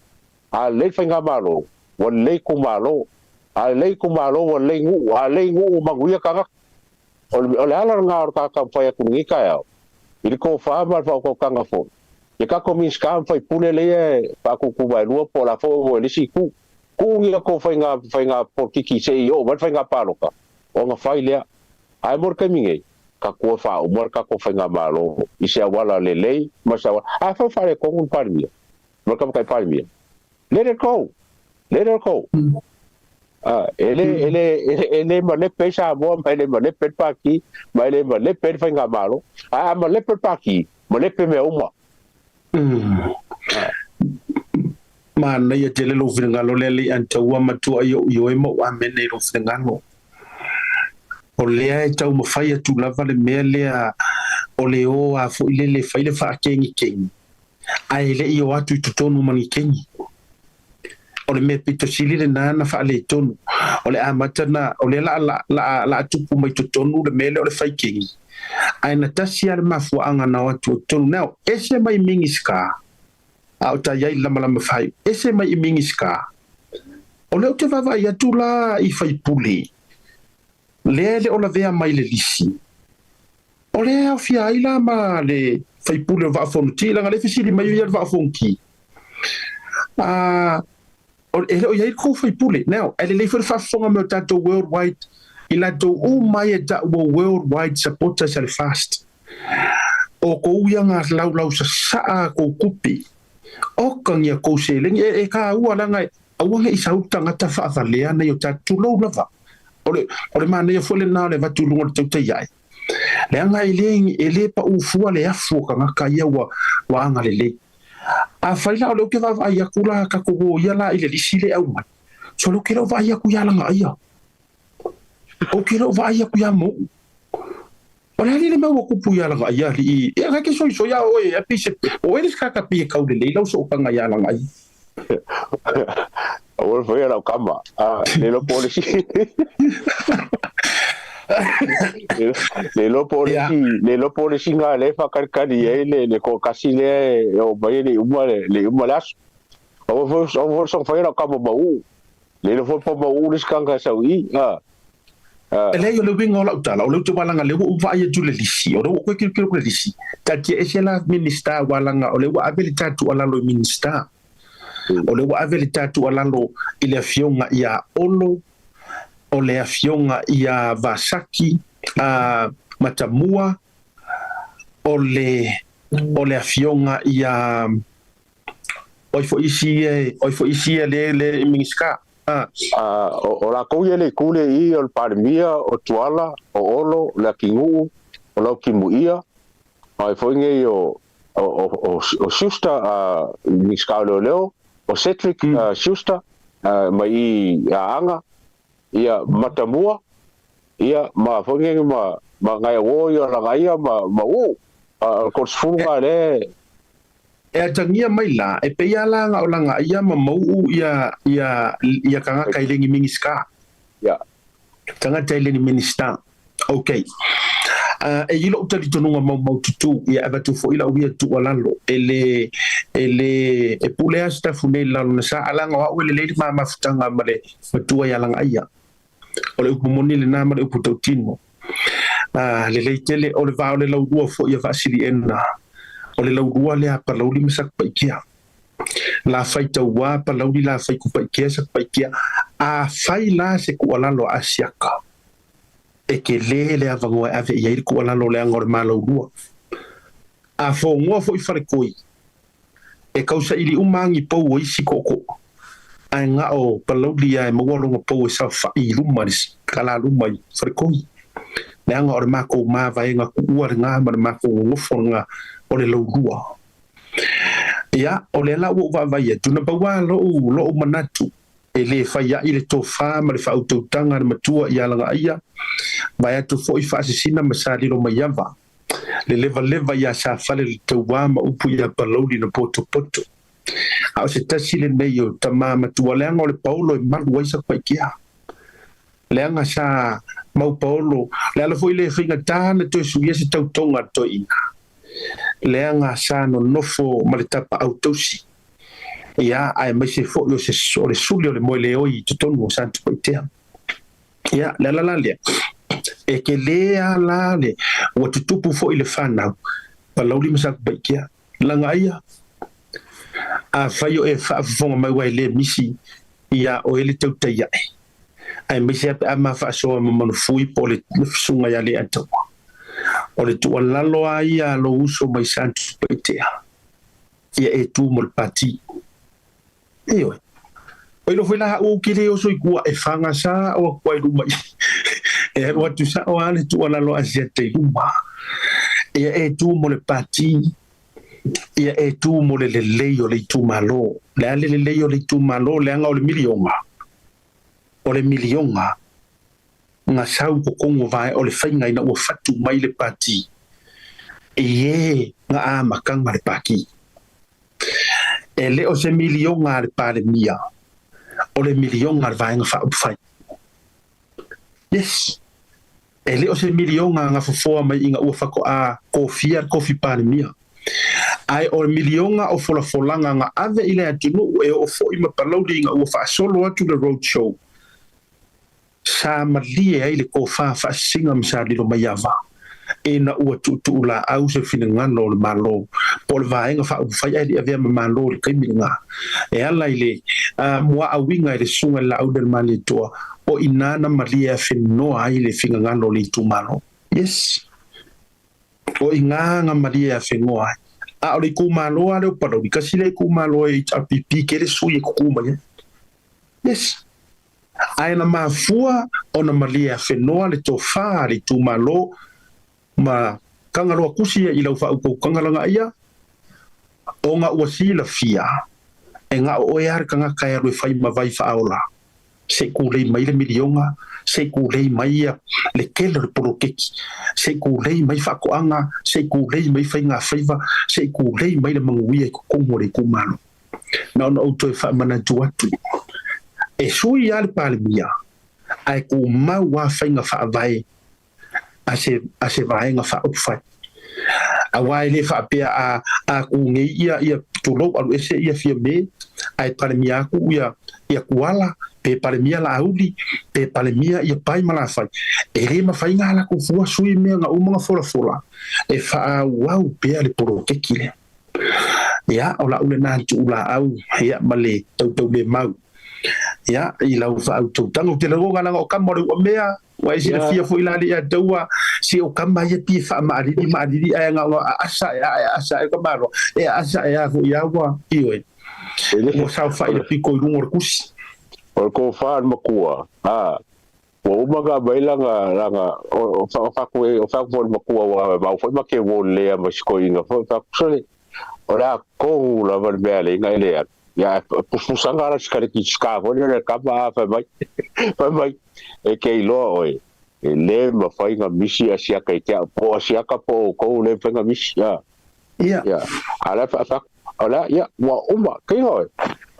a lelei le faigamalo ua lelei itumalo, a lelei itumalo ua lelei nuu, a lelei nuu ua manuia tagata. O le ala lena o le ta taumafai atu i lenei taeao, i le tofa ma le faautautaga foi, i tatou Minisita ma faipule lea e faatutuvaelua po o la foi ua i le isi itu. Tuu ni latou faiga, faiga polokiki se i oo mai le faiga palota, ona fai lea. Ae mo le taimi nei, tatou o e faauma le tatou faigamalo i se auala lelei ma se auala, a fai o faaletonu le Palemia ma le Tamaitai Palemia, let it go, let it go. E le, e le, e le malepe ai Samoa, ma e le malepe ai le Pati, ma e le malepe ai le Faigamalo. Ae a malepe le Pati, malepe mea uma. Manaia tele lou finagalo lea le antaua matua i ou ioe ma ou amene i lou finagalo. O lea e taumafai atu lava le mea lea o le o a foi lele fai le faakegikegi ae le i o atu i totonu ma ni kegi. O le mea pito sili lena na faaletonu. O le amata na, o lea la, la, la, la tupu mai totonu le mea lea o le fai kegi. Ae na tasi lava le mafuaaga na o atu ai totonu. Now, ese mai Minisita, a o ta i ai i le lamalama faaiu, ese mai i Minisita. O lea ou te vaavaai atu la i faipule, lea e le o lavea mai le lisi. O lea e aofia ai la ma le faipule o Vaa o Fonoti, leaga o lea e fesili mai o ia le Vaa o Fonoti. A, e le o i ai le kou faipule. Now, e lelei foi le faafofoga mai o tatou worldwide, i latou uma ai e taua worldwide supporters a le FAST. O kou ia nga laulau sasaa kou kupi. Oka ngia kou seleni, e, e kāua leaga aua ne i sau tagata faavalea nei o tatou, tulou lava. O le, o le manaia foi lenā o le avatu i luga o le tautai ae, leaga e le, e le paʻū fua le afu o tagata ia ua, ua agalelei. Afai la o lea ou te vaavaai atu la tatou o ia la i le lisi lea e aumai, so o lea ou te le o vaai atu ia Lagaaia. Ou te le o vaai atu ia Mou. O le a le mea ua tupu ia Lagaaia alii? Ia kai ke soisoi a oe e pei se o oe le sekaka pei e taulelei lau sootaga ia Lagaaia. Aua le faia lau kama. Ah, le iloa po o le isi. Le iloa po o le isi, le iloa po o le isi nga lea e faakalikali ai le le toatasi lea e oo mai e le i uma le le i uma le aso. Aua foi aua foi le soona faia lau kama mau'u. Le iloa foi po mau'u le isi tagata e sau i i. Ah. E leai, o le uiga o lau tala, o lea ou te walaga, lea ua ou vaai atu i le lisi, o lea ua ou toe tilotilo atu i le lisi, taatia ese la Minista walaga, o lea ua ave le ta tuualalo i Minista, o lea ua ave le ta tuualalo i le afioga ia Olo, o le afioga ia Vasaki Matamua, o le, o le afioga ia, o ai foi isi ia, o ai foi isi ia le, le Minista. A o lakou ia le itu lea i i, o le Palemia, o Tuala, o Olo, o Leatinuu, o Lautimuia, a ai foi nei o o o Schuster, Minisita o Leoleo, o Cedric Schuster mai i Aana, ia Matamua, ia ma foi nei ma ma nai uo ia Lagaia ma ma uu, a o le 30 na lea. E atagia mai la, e pei a la ga o Lagaia ma mau'u ia ia ia tagata i le ni Minisita. Ia. Tagata i le ni Minisita. Ok. E i lo'u talitonuga maumaututu, ia e avatu fo'i la'u ia tuualalo, e le, e le, e pule a Sitafu nei i le lalona sa, a laga o a'u e lelei le ma mafutaga ma le matua ia Lagaia. O le upu moni lenā ma le upu tautino. Lelei tele, o le va o le laulua fo'i a Vaasiliena, o le laulua lea a Palauli ma Satupaitea. La fai tauā Palauli, la fai Kupaitea Satupaitea, afai la se tuualalo a Asiata, e telē le avanoa e ave i ai le tuualalo leaga o le ma laulua. A fonoa fo'i Faletoi, e tausaili uma agi pou o isi tootoo, ae na o Palauli lava e maua lona pou e saofa'i i luma i le kalaluma i Faletoi. Leaga o le matou mavaega tuua lenā ma le matou nonofo lenā o le laulua. Ia, o lea la ua ou vaavaai atu, na pau lava lo'u, lo'u manatu, E le fai a'i le tofa ma le faautautaga a le matua ia Lagaaia, vaeatu foi Faasisina ma Salilo Maiava, le levaleva ia Safale le tauā ma upu ia Palauli na potopoto. A o se tasi lenei o tama matua leaga o le paolo e malu ai Satupaitea. Leaga sa mau paolo, le ala foi le faigata na toe suia se tautoga a le toeaina. Leaga sa nonofo ma le tapaau tausi. Ia, aemaise foi o se o le suli o le moe leoi i totonu o Satupaitea. Ia, le ala la lea, e telē a la le ua tutupu foi le fanau, Palauli ma Satupaitea. Lagaia, afai o e faafofoga mai ua e le misi ia oe le tautai ae, aemaise a pe a ma faasoa ma Manufui po o le fesuga ia Leiataua. O le tuualalo a ia a lou uso mai Satupaitea, ia e tu mo le pati. Ioe. Oi lo foi la a'u ki le oso i kua e whanga sa o aku ai luma i e alu atu sa'o a le tuualalo a Asiata i luma. Ia e tu mo le pati, ia e tu mo le lelei o le itumalo. Le a le lelei o le itumalo, leaga o le miliona, o le miliona nga sau kokogo vae o le faiga ina ua fatu mai le pati i e nga amataga le pati. E le o se miliona a le Palemia, o le miliona a le Vaega Faaupufai. Yes. E le o se miliona nga fofoa mai ina ua fato'a kofia le kofi Palemia. Ae o le miliona o folafolaga nga ave i le atunuu e oo fo'i ma Palauli ina ua faasolo atu le road show. Sa malie ai le tofa faasisiga ma sa lilo mai ava, ina ua tuutuu laau se finagalo o le Malo po o le Vaega Faaupufai ae le i avea ma Malo i le taimi lena. E ala i le muaauiga i le Susuga i le Laaulialemalietoa, o i ina na malie afenoa ai le finagalo o le itumalo. Yes. O i ina na malie afenoa ai. A o le itumalo lava lea o Palauli, tasi lea itumalo e HRPP kele sui e tutu mai ai. Yes. Ae na mafua ona malie afenoa le tofā a le itumalo ma Kangaloa Kusi ia i lau faaukaukanga lagaia, ona ua silafia e gao oe lava le tagata e alu e fai ma vai faaola, se i kulei mai le miliona, se i kulei mai ia le tele o le poloketi, se i kulei mai faatoaga, se i kulei mai faigafaiva, se i kulei mai le manuia i totonu o le itumalo. Na ona ou toe faamanatu atu, e sui lava le Palemia, ae tumau lava faiga faavae a se, a se vaega faaupufai. Aua e le faapea a, a ku nei ia, ia tulou alu ese ia Fiame, ae Palemia atu ia, ia Kuala, pe Palemia Laauli, pe Palemia ia Pai ma Lafai. E le mafai ona latou fua sui mea na uma ona folafola e faaauau pea le poloketi lea. Ia, o lau lena tuulaau, ia, ma le tautaulemau, ia, i lau faautautaga. Ou te lagona leaga o kama o le uamea, ua e silafia foi la le ia taua, se o kama ia pei e faamaalili maalili ae na ona aasa e ae aasa ae ka malo, e aasa e a foi a ua, ioe, ua saofai le pito i luga o le kusi. O le tofa a le matua, a, ua uma ona aumai lana, lana, o, o, o fai atu foi le matua, ua mau foi ma ke uo lea ma si toeaina foi, fai atu, sole, o le a tonu lava le mea a le ina e le alu. Ia, ae pusapusaga la sikareti sika foi lea le kama, a, fai mai, fai mai, e ke iloa oe, e le mafai ona misi asiaka i te au, po o asiaka po o outou le mafai ona misi, a. Ia. Ia, a o la e fai atu, o le a, ia, ua uma, kei oe.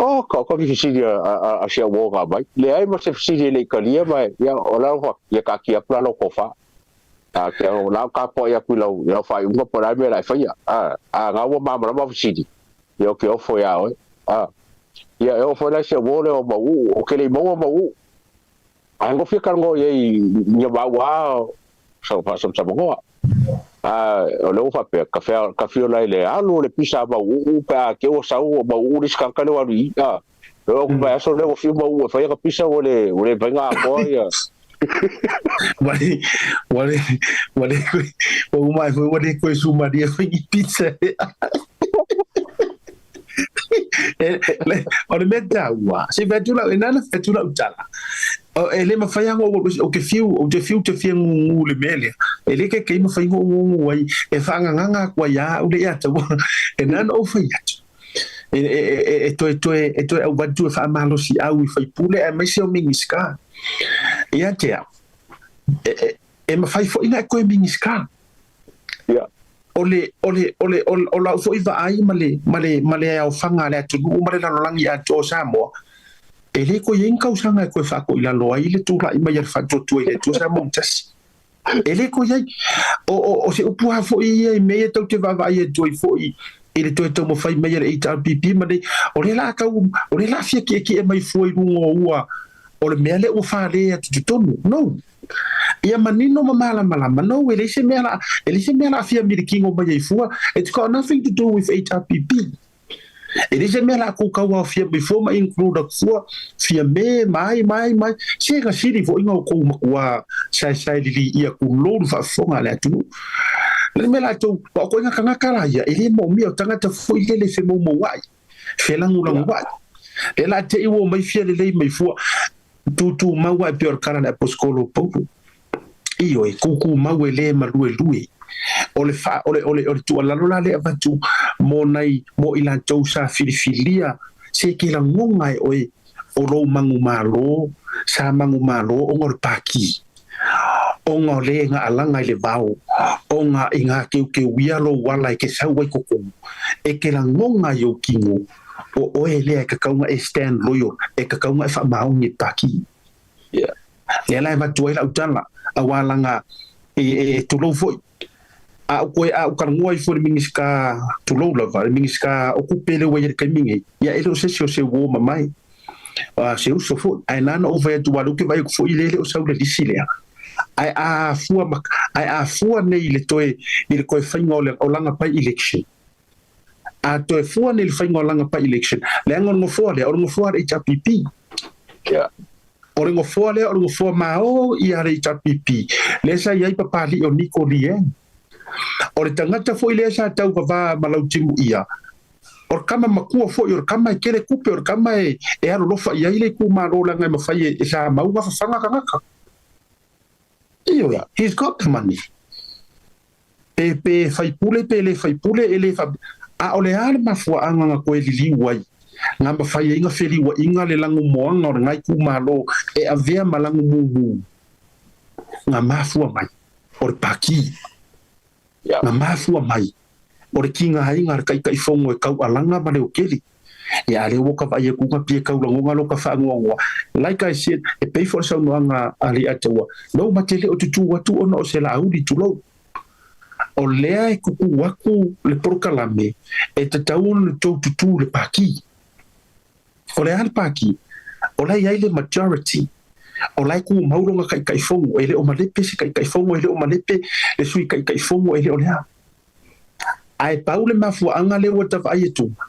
Oh, ka, ka fesili a, a, a si au uo na aumai. Leai ma se fesili e le i talia ma, ia, o la ua, ia taatia atu la lau tofa. A ke o la ka poai atu i lau, i lau faaiuga po o le a le mea o le a e faia. A, a na ua malamalama fesili, ia o ke ofo iā oe. A, ia e oo foi la i si au uo lea o Mauuu, ou te le i maua Mauuu. Ae gofie talanoa i ai i ia maua a sa faasamasamagoa. A o lea ua faapea, ka fea, ka fio lai le alu o le pisa a Mauuu pe a te ua sau o Mauuu le isi tagata lea ua alu i i. A, e oo atu mai aso lea ua fiu Mauuu e fai ana pisa ua le, ua le mafai ona atoa ia. Ua le, ua le, ua le koe, ua uma ae foi ua le koe sumalie foi ni pizza ea. O le mea taua, se fai atu lau, e nana fai atu lau tala. E le mafai lava ona ou alu ese, ou te fiu, ou te fiu te fia gugu i le mea lea. E le kaikai mafai ona ou gugu ai, e faagagaga atu ai lava au le ia taua. E nana ou fai atu. E, e, e, e toe, toe, e toe auvatu e faamalosiau i faipule aemaise o Minisita. Ia te au, e, e, e mafai foi ona e toe Minisita. Ia. O le, o le, o le, o lau foi vaai ma le, ma le, ma le aofaga a le atunuu ma le lalolagi atoa o Samoa, e le toe i ai ni tausaga e toe faatoilalo ai le tulai mai a le Faatuatua i le Atua Samoa ua tasi. E le toe i ai. O, o, o se upu lava foi ia i mea ia tou te vaavaai atu ai foi i le toe taumafai mai a le HRPP ma le, o lea la a tau, o lea la a fia kiekie mai fua i luga o ua, o le mea lea ua fale atu i totonu. No. Ia manino ma malamalama, no, e leai se mea la, e leai se mea la a fia milikino mai ai fua, it's got nothing to do with HRPP. E leai se mea la a kou tauaofia mai fua ma include atu fua, fia me, mai, mai, mai, se na sili foi na o kou matua saesae liliia tulou le faafofoga a le atunuu. Le mea la tou, wa o koina tagata la ia, e le moomia o tagata foi lele femoumouai, felagulaguai. Lea la te i ua omai fia lelei mai fua, tūtūmau ai pei o le tala a le aposetolo o Paulo. Ioe, tūtūmau e le maluelue. O le fa, o le, o le, o le tuualalo la lea e avatu mo nai, mo i latou sa filifilia, se ke lagona e oe o lou manumalo, sa manumalo ona o le pākī, ona o le na alaga i le vao, ona i ngā keukeuia lou ala e ke sau ai totonu, e ke lagona i ou kino, o oe lea e tatau ona e stand loyal, e tatau ona e faamaoni i le pākī. Yeah. Lea la e avatu ai lau tala, aua laga e, e, tulou foi, a ou koe, a ou talanoa ifo i le Minisita, tulou lava, le Minisita o Tupe lea ua i ai i le taimi nei, ia e le o se isi o se uo mamae, a se uso foi, ae na ona ou fai atu, aua o lea ou te vaai atu foi lea e le o sau le lisi lea. Ae a fua ma, ae a fua nei i le toe, i le toe faiga o le, o lana by-election, A toe fua nei le faiga o lana by-election, leaga o le nofoa lea, o le nofoa a le HRPP. Yeah. O le nofoa lea, o le nofoa maō ia a le HRPP, lea sa i ai Papali'i o Niko Lee Ang. O le tagata foi lea sa tauvavā ma Lautimuia, O le kama matua foʻi, o le kama e tele tupe, o le kama e alolofa i ai le itumālō, leaga e mafai e sa mau gafafaga tagata. Ioe, he's got the money. Pe faipule pe le faipule e le fa a o le a le mafuaaga na toe liliu ai na mafai ai na feliuaʻiga le lagumoaga o legai itumālō e avea ma lagumumu na mafua mai o le paki na mafua mai o le kigaaiga a le taʻitaʻifono e taualaga ma le oteli. Ia a lea ua ka vaai atu ga pie taulagoga lo ka faagoagoa. Like I said, e pei foi le saunoaga a le ataua lou matele o tutū atu ona o se laauli tulou o lea e kukū aku le polokalame e tatau ona le tou tutū le paki. O le a le paki? O la e i ai le majority. O la e tumau lona taʻitaʻifono, e le o malepe se taʻitaʻifono, e le o malepe le sui taʻitaʻifono, e le o le a. Ae pau le mafuaaga lea ua tavaai atuga,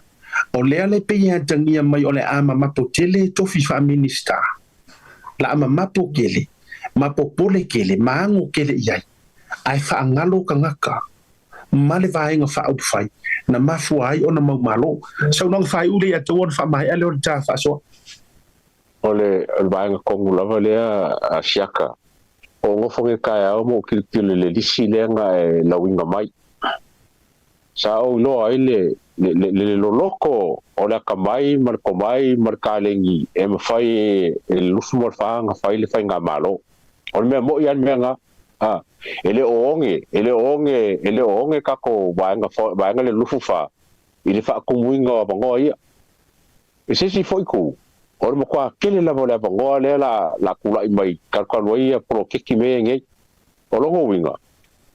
o lea le pei e atagia mai o le a mamapo tele tofi faa-Minista. La a mamapo kele, mapopole kele, ma ago kele i ai, ae faagalo tagata ma le vaega faaupufai na mafua ai ona mau malo. Saunoaga faaiu lea ia taua ona faamaea lea o le ta faasoa. O le vaega tonu lava lea a Siaka, o nofo nei taeao ma ou tilotilo i le lisi lea na e lauina mai. Sa ou iloa ai le le loloto o le atamai ma le tomai ma le kalegi e mafai e le 24 ona fai le faigamalo. O le mea moʻi lava le mea lena. A, e le o oge, e le o oge, e le o oge tatou vaega, vaega le 24 i le faatumuina o avanoa ia. I se isi foi itu, o le matua tele lava o le avanoa lea la la tulaʻi mai talutalu ai ia poloketi mea nei. O lona uiga,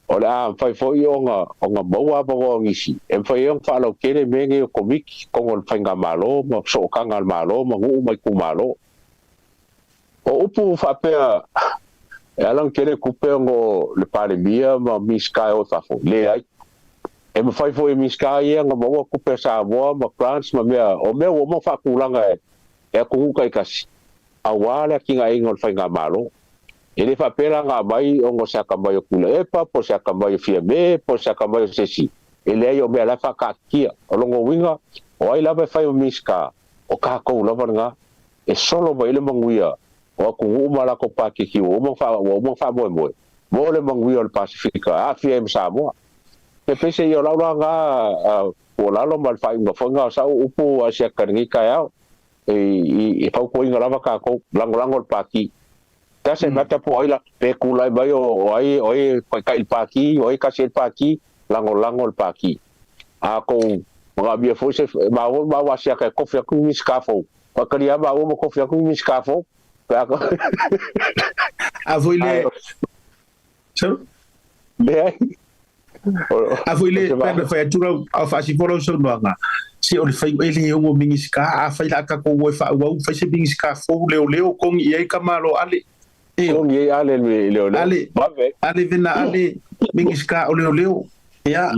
o le a mafai foi ona ona maua avanoa o nisi e mafai ai ona faalautele mea nei o Komiti i totonu o le Faigamalo ma sootaga a le Malo ma nuu ma itumalo. O upu faapea e ala ona tele tupe ona o le Palemia ma Minisita e o i fafo, leai. E mafai foi e Minisita ia ona maua tupe a Samoa ma grants ma mea, o mea ua uma ona faatulaga e atunuu taitasi aua le atinaeina o le Faigamalo. E le faapea la na aumai ona o se atamai o Tuilaepa po o se atamai o Fiame po o se atamai o se isi. E leai, o mea la e faataatitia. O lona uiga, o ai lava e fai o Minisita, o tatou lava lena e solo mai ai le manuia o atunuu ma latou paketi ua uma ona faamoemoe mo le manuia o le Pasefika, aafia ai ma Samoa. E pei se ia o lau la na tuualalo ma le faaiuga foi na o sau upu a siaka i lenei taeao, e fautuaina lava tatou, lagolago le Pati. Doesn't matter po o ai la, pe tulai mai o ai o ai e taitai i le Pati, o ai e tasi ai le Pati, lagolago le Pati. A tou manaomia foi se maua maua a siaka e kofi atu ni Minisita fou, faatalia lava maua ma kofi atu ni Minisita fou pe a A foi le Sorry? Leai. A foi le pe na fai atu lau a faasifo lau saunoaga se o le fai e le ono Minisita a fai la a tatou o e faaauau fai se Minisita fou leoleo kogi i ai ka Malo ale. Ioe. Kogi i ai ale le leoleo. Ale ale vena ale Minisita o leoleo. Ia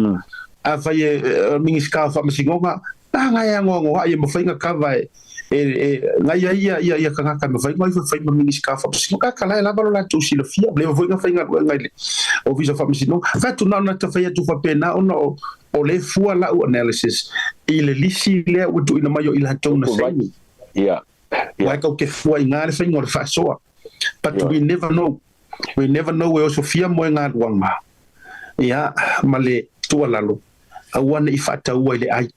a fai e Minisita o Faamasinoga na ngai agoagoaʻi e mafai ona kava e e ngai ai ia ia ia tagata e mafai ona ifo e fai ma Minisita o Faamasinoga ka la e lava lo latou silafia leva foi na faigaluega i le Ofisa o Faamasinoga. Fai atu na ona fai atu faapena ona o le fua lau analysis i le lisi lea ua tuuina mai o i latou na saini. Ia. Ua e kau ke fua i ngā le whainga o le faasoa. But we never know. We never know e osofia moe galuaga. Ia, ma le tuualalo, aua ne i faataua i le ai.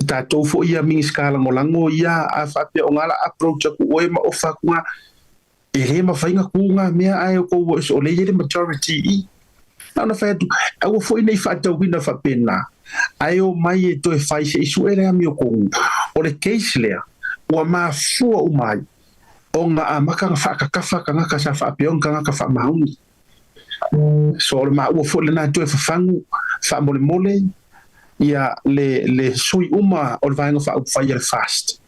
Tatou foi ia Minisita Lagolago ia a faapea o ngā la approach atu oe ma ofa atu ngā, e le mafai na kū ngā mea ae o kou o le i ai le majority i. Na ona fai atu, aua foi ne i faatauina faapena, ae omai e toe fai se i sue le amiotonu. O le case lea, ua mafua uma ai ona amata na faakakafa tagata sa faapea ona tagata faamaoni. So o le maua foi lena toe fafagu faamolemole ia le le sui uma o le Vaega Faaupufai a le FAST,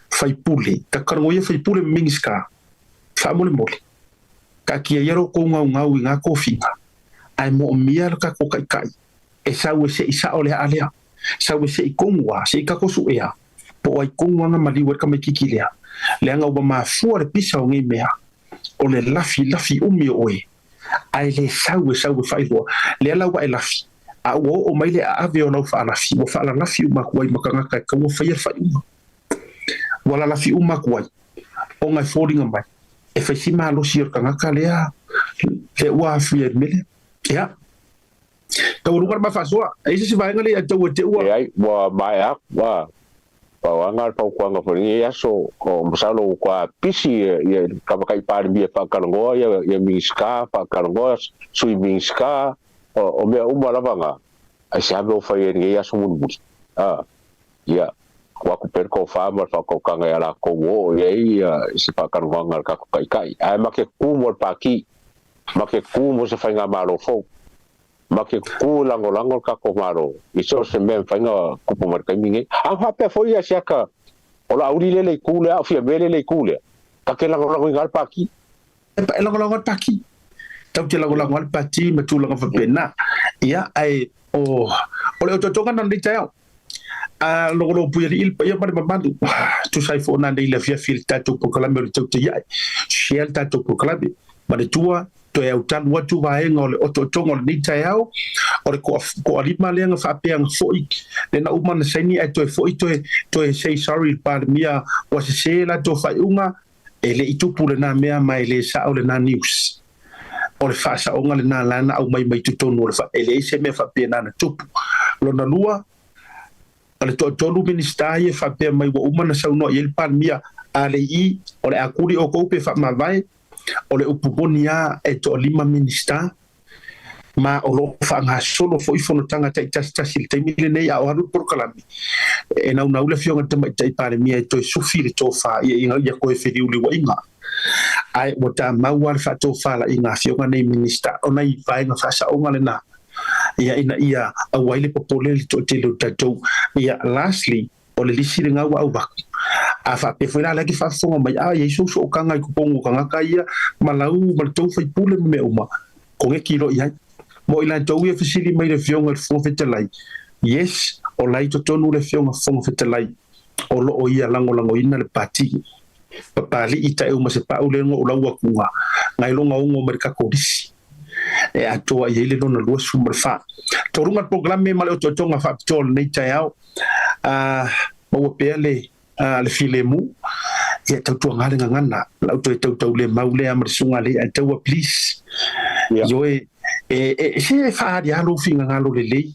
faipule, tatalo ia faipule ma Minisita, faamolemole, taatia ia lo tou gaugau i nga tofiga, ae moomia lo tatou taitai e sau e seʻi sao le aa lea, sau e seʻi tonu a, seʻi tatou suʻea, po o ai tonu aga maliu ai le tamaititi lea, leaga ua mafua le pisa o nei mea, o le lafi lafi umi o oe, ae le sau e sau e faailoa, lea la ua e lafi, A ua oo mai le aave o lau faalafi, ua faalalafi uma atu ai ma tagata e tatau ona faia le faaiuga. Ua lalafi uma atu ai, ona e foliga mai, e fai si malosi o le tagata lea, lea ua aafia i le mea lea. Ia, taualuga le ma faasoa. E i ai se isi vaega lea ia te au e te ua. Leai, ua maea atu, ua pau lava lena o le fautuaga foi i lenei aso, o masalo ua toa pisi ia le Tamaitai Palemia e faatalanoa ia Minisita, faatalanoa Sui Minisita, o mea uma lava na, aisea mea ua fai ai i lenei aso mulimuli? A, ia, tuu atu pea le tofa ma le faautautaga ia latou ua oo i ai se faatalanoaga a le tatou Taitai. Ae ma te tutu mo le Pati, ma te tutu mo se Faigamalo fou, ma te tutu e lagolago le tatou Malo i so o se mea e mafai ona tupu mai i le taimi lenei. A faapea foi ia siaka o Laauli lea i le itu lea, a o Fiame lea i le itu lea, ta te lagolagoina lava le Pati. E lagolago lava le Pati. Tatou te lagolago lava le Pati ma tulaga faapena. Ia, ae o le otootoga lena o lenei taeao. A logolopuialii le paia ma le mamalu, tusa ai foi ona nei le afiafi i le tatou polokalame o le Tautaiae. Share le tatou polokalame. Manatua, toe autalu atu vaega o le otootoga o lenei taeao, o le toalima lea na faapea na foi, lea na uma ona saini ae toe foi toe, toe say sorry i le Palemia ua sese latou faaiuga, e le i tupu lena mea ma e le sao lena news. O le faasaoga lena la na aumai mai totonu o le e leai se mea faapena na tupu. Lona lua, o le toatolu Minisita ia faapea mai ua uma ona saunoa i ai le Palemia, a le i, o le a kuli outou pe faamavae, o le upu moni lava e toalima Minisita, ma o lo o faagasolo foi fonotaga taitasitasi i le taimi lenei a o alu le polokalame, e naunau le Afioga i le Tamaitai Palemia e toe sufi le tofa ina ia toe feliuliuaiga. Ae ua tamau lava le faatofalaiga a Afioga nei Minisita, o nai vaega faasaoga lena ia ina ia aua ai le popole le toatele o tatou. Ia lastly, o le lisi lena ua avatu. A faapea foi la, la e faafofoga mai, a i ai sou sootaga i totonu o tagata ia ma lau ma le tou faipule ma mea uma, koneti loa i ai. Mo i latou ia fesili mai i le Afioga i le Fofoga Fetalai, yes, o la i totonu le Afioga Fofoga Fetalai o lo o ia lagolagoina le Pati. Papalii taeu ma se pau le ngo o lau atuga, ngai loga ongo mai le tatou lisi. E atoa i ai le lona 24. Toluga le polokalame ma le otootoga faapitoa o lenei taeao. Maua pea le le filemu. Ia tautuaga le gagana. Lau toe tautaulemau lea ma le susuga le ae taua please. Ioe, e se faaali lou finagalo lelei.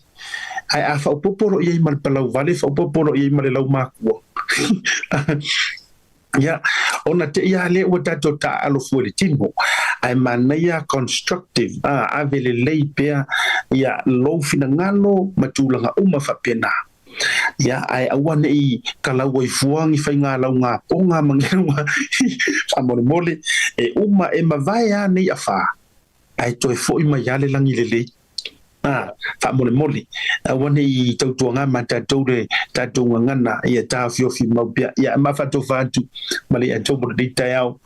Ae a faaopoopo loa i ai ma le palauvale, faaopoopo loa i ai ma le laumakua. Ia, ona te i lava lea ua tatou taaalo fua i le tino, ae manaia constructive, a, ave lelei pea ia lou finagalo ma tulaga uma faapena. Ia, ae aua ne i kalau ai fua ni faiga lauga poga ma ni lauga faamolemole, e uma e mavae lava nei afa, ae toe foi mai lava le lagi lelei. A, faamolemole, aua ne i tautuaga ma tatou le tatou gagana ia taofiofi mau pea. Ia, ma faatofa atu ma le ia mo lenei taeao.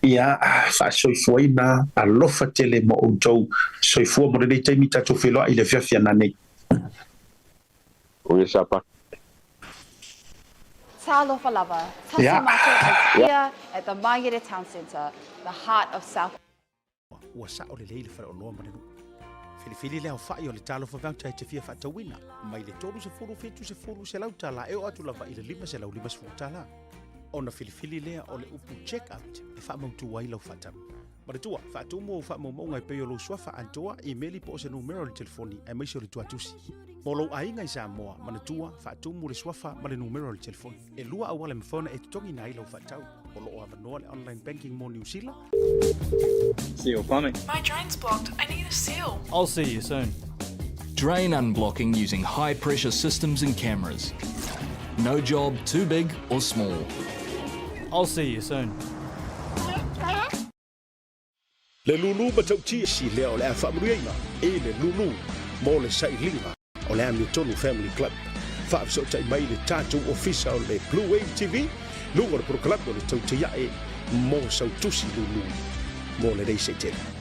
Ia, faasoifuaina, alofa tele mo outou. Soifua mo lenei taimi tatou feiloai i le afiafi ananei. O ia sapa. Talofa lava. Tasi Market is here at the Mangere Town Centre, the heart of South Ua sao lelei le faleoloa ma le nuu. Filifili le aofai o le Talofa Voucher e te fia faatauina, mai le 30, 70, $100 e oo atu lava i le $550. Ona filifili lea o le upu check out e faamautu ai lau faatau. Manatua, faatumu ou faamaumauga e pei o lou suafa atoa, imeli po o se numera o le telefoni aemaise o le tuatusi. Mo lou aiga i Samoa, manatua, faatumu le suafa ma le numera o le telefoni. E lua auala e mafai ona e totogiina ai lau faatau. O lo o avanoa le online banking mo Niu Sila. Seal plumbing. My drain's blocked. I need a seal. I'll see you soon. Drain unblocking using high pressure systems and cameras. No job too big or small. I'll see you soon. Le lulu matautia si lea o le a faamanuiaina i le lulu mo le sailiga o le Amiotonu Family Club. Faafesootai mai le tatou ofisa o le Blue Wave TV, luga o le polokalame o le Tautaiae mo sau tusi lulu mo lenei seitele.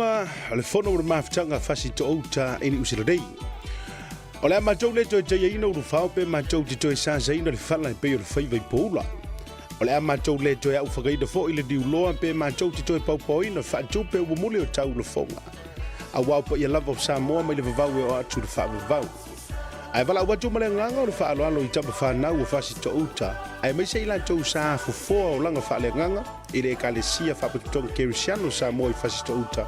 luga o le fono o le mafutaga Fasitoo-uta i Niu Sila nei. O le a matou le toe taiaina ulufao pe matou te toe sasaina le fala e pei o le faiva i poula. O le a matou le toe aufagaina foi le niuloa pe matou te toe paopaoina faatupe ua muli o tau lafoga. Aua o paia lava o Samoa mai le vavau e oo atu i le faavavau. Ae valaau atu ma le agaga o le faaaloalo i tama fanau o Fasitoo-uta, aemaise i latou sa fofoa olaga faaleagaga i le Ekalesia Faapotopotoga Kerisiano o Samoa i Fasitoo-uta.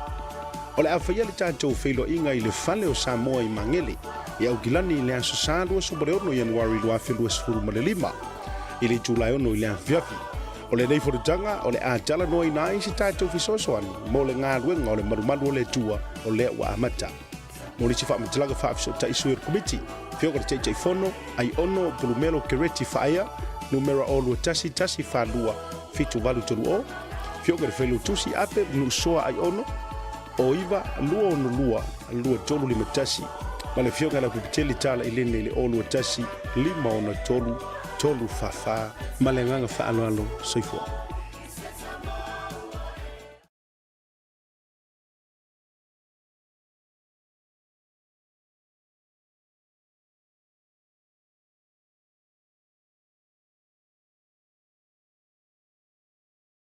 O le a faia le tatou feiloaiga i le Fale o Samoa i Magele, i Aukilani i le Aso Sa 26 Ianuari 2025, i le itula e 6 i le afiafi. O lenei fonotaga o le a talanoaina ai se tatou fesoasoani mo le galuega o le malumalu o le Atua o lea ua amata. Mo nisi faamatalaga faafesootai sui o le Komiti, Afioga i le Taitaifono, Aiono Pulumelo Kereti Faaea, numera o 21 142 7830, Afioga i le Failautusi Ape Nuusoa Aiono, o 9 262 2351, ma le Afioga i le Pipiteli Tala Ilene i le o 21 563 344. Ma le agaga faaaloalo, soifua.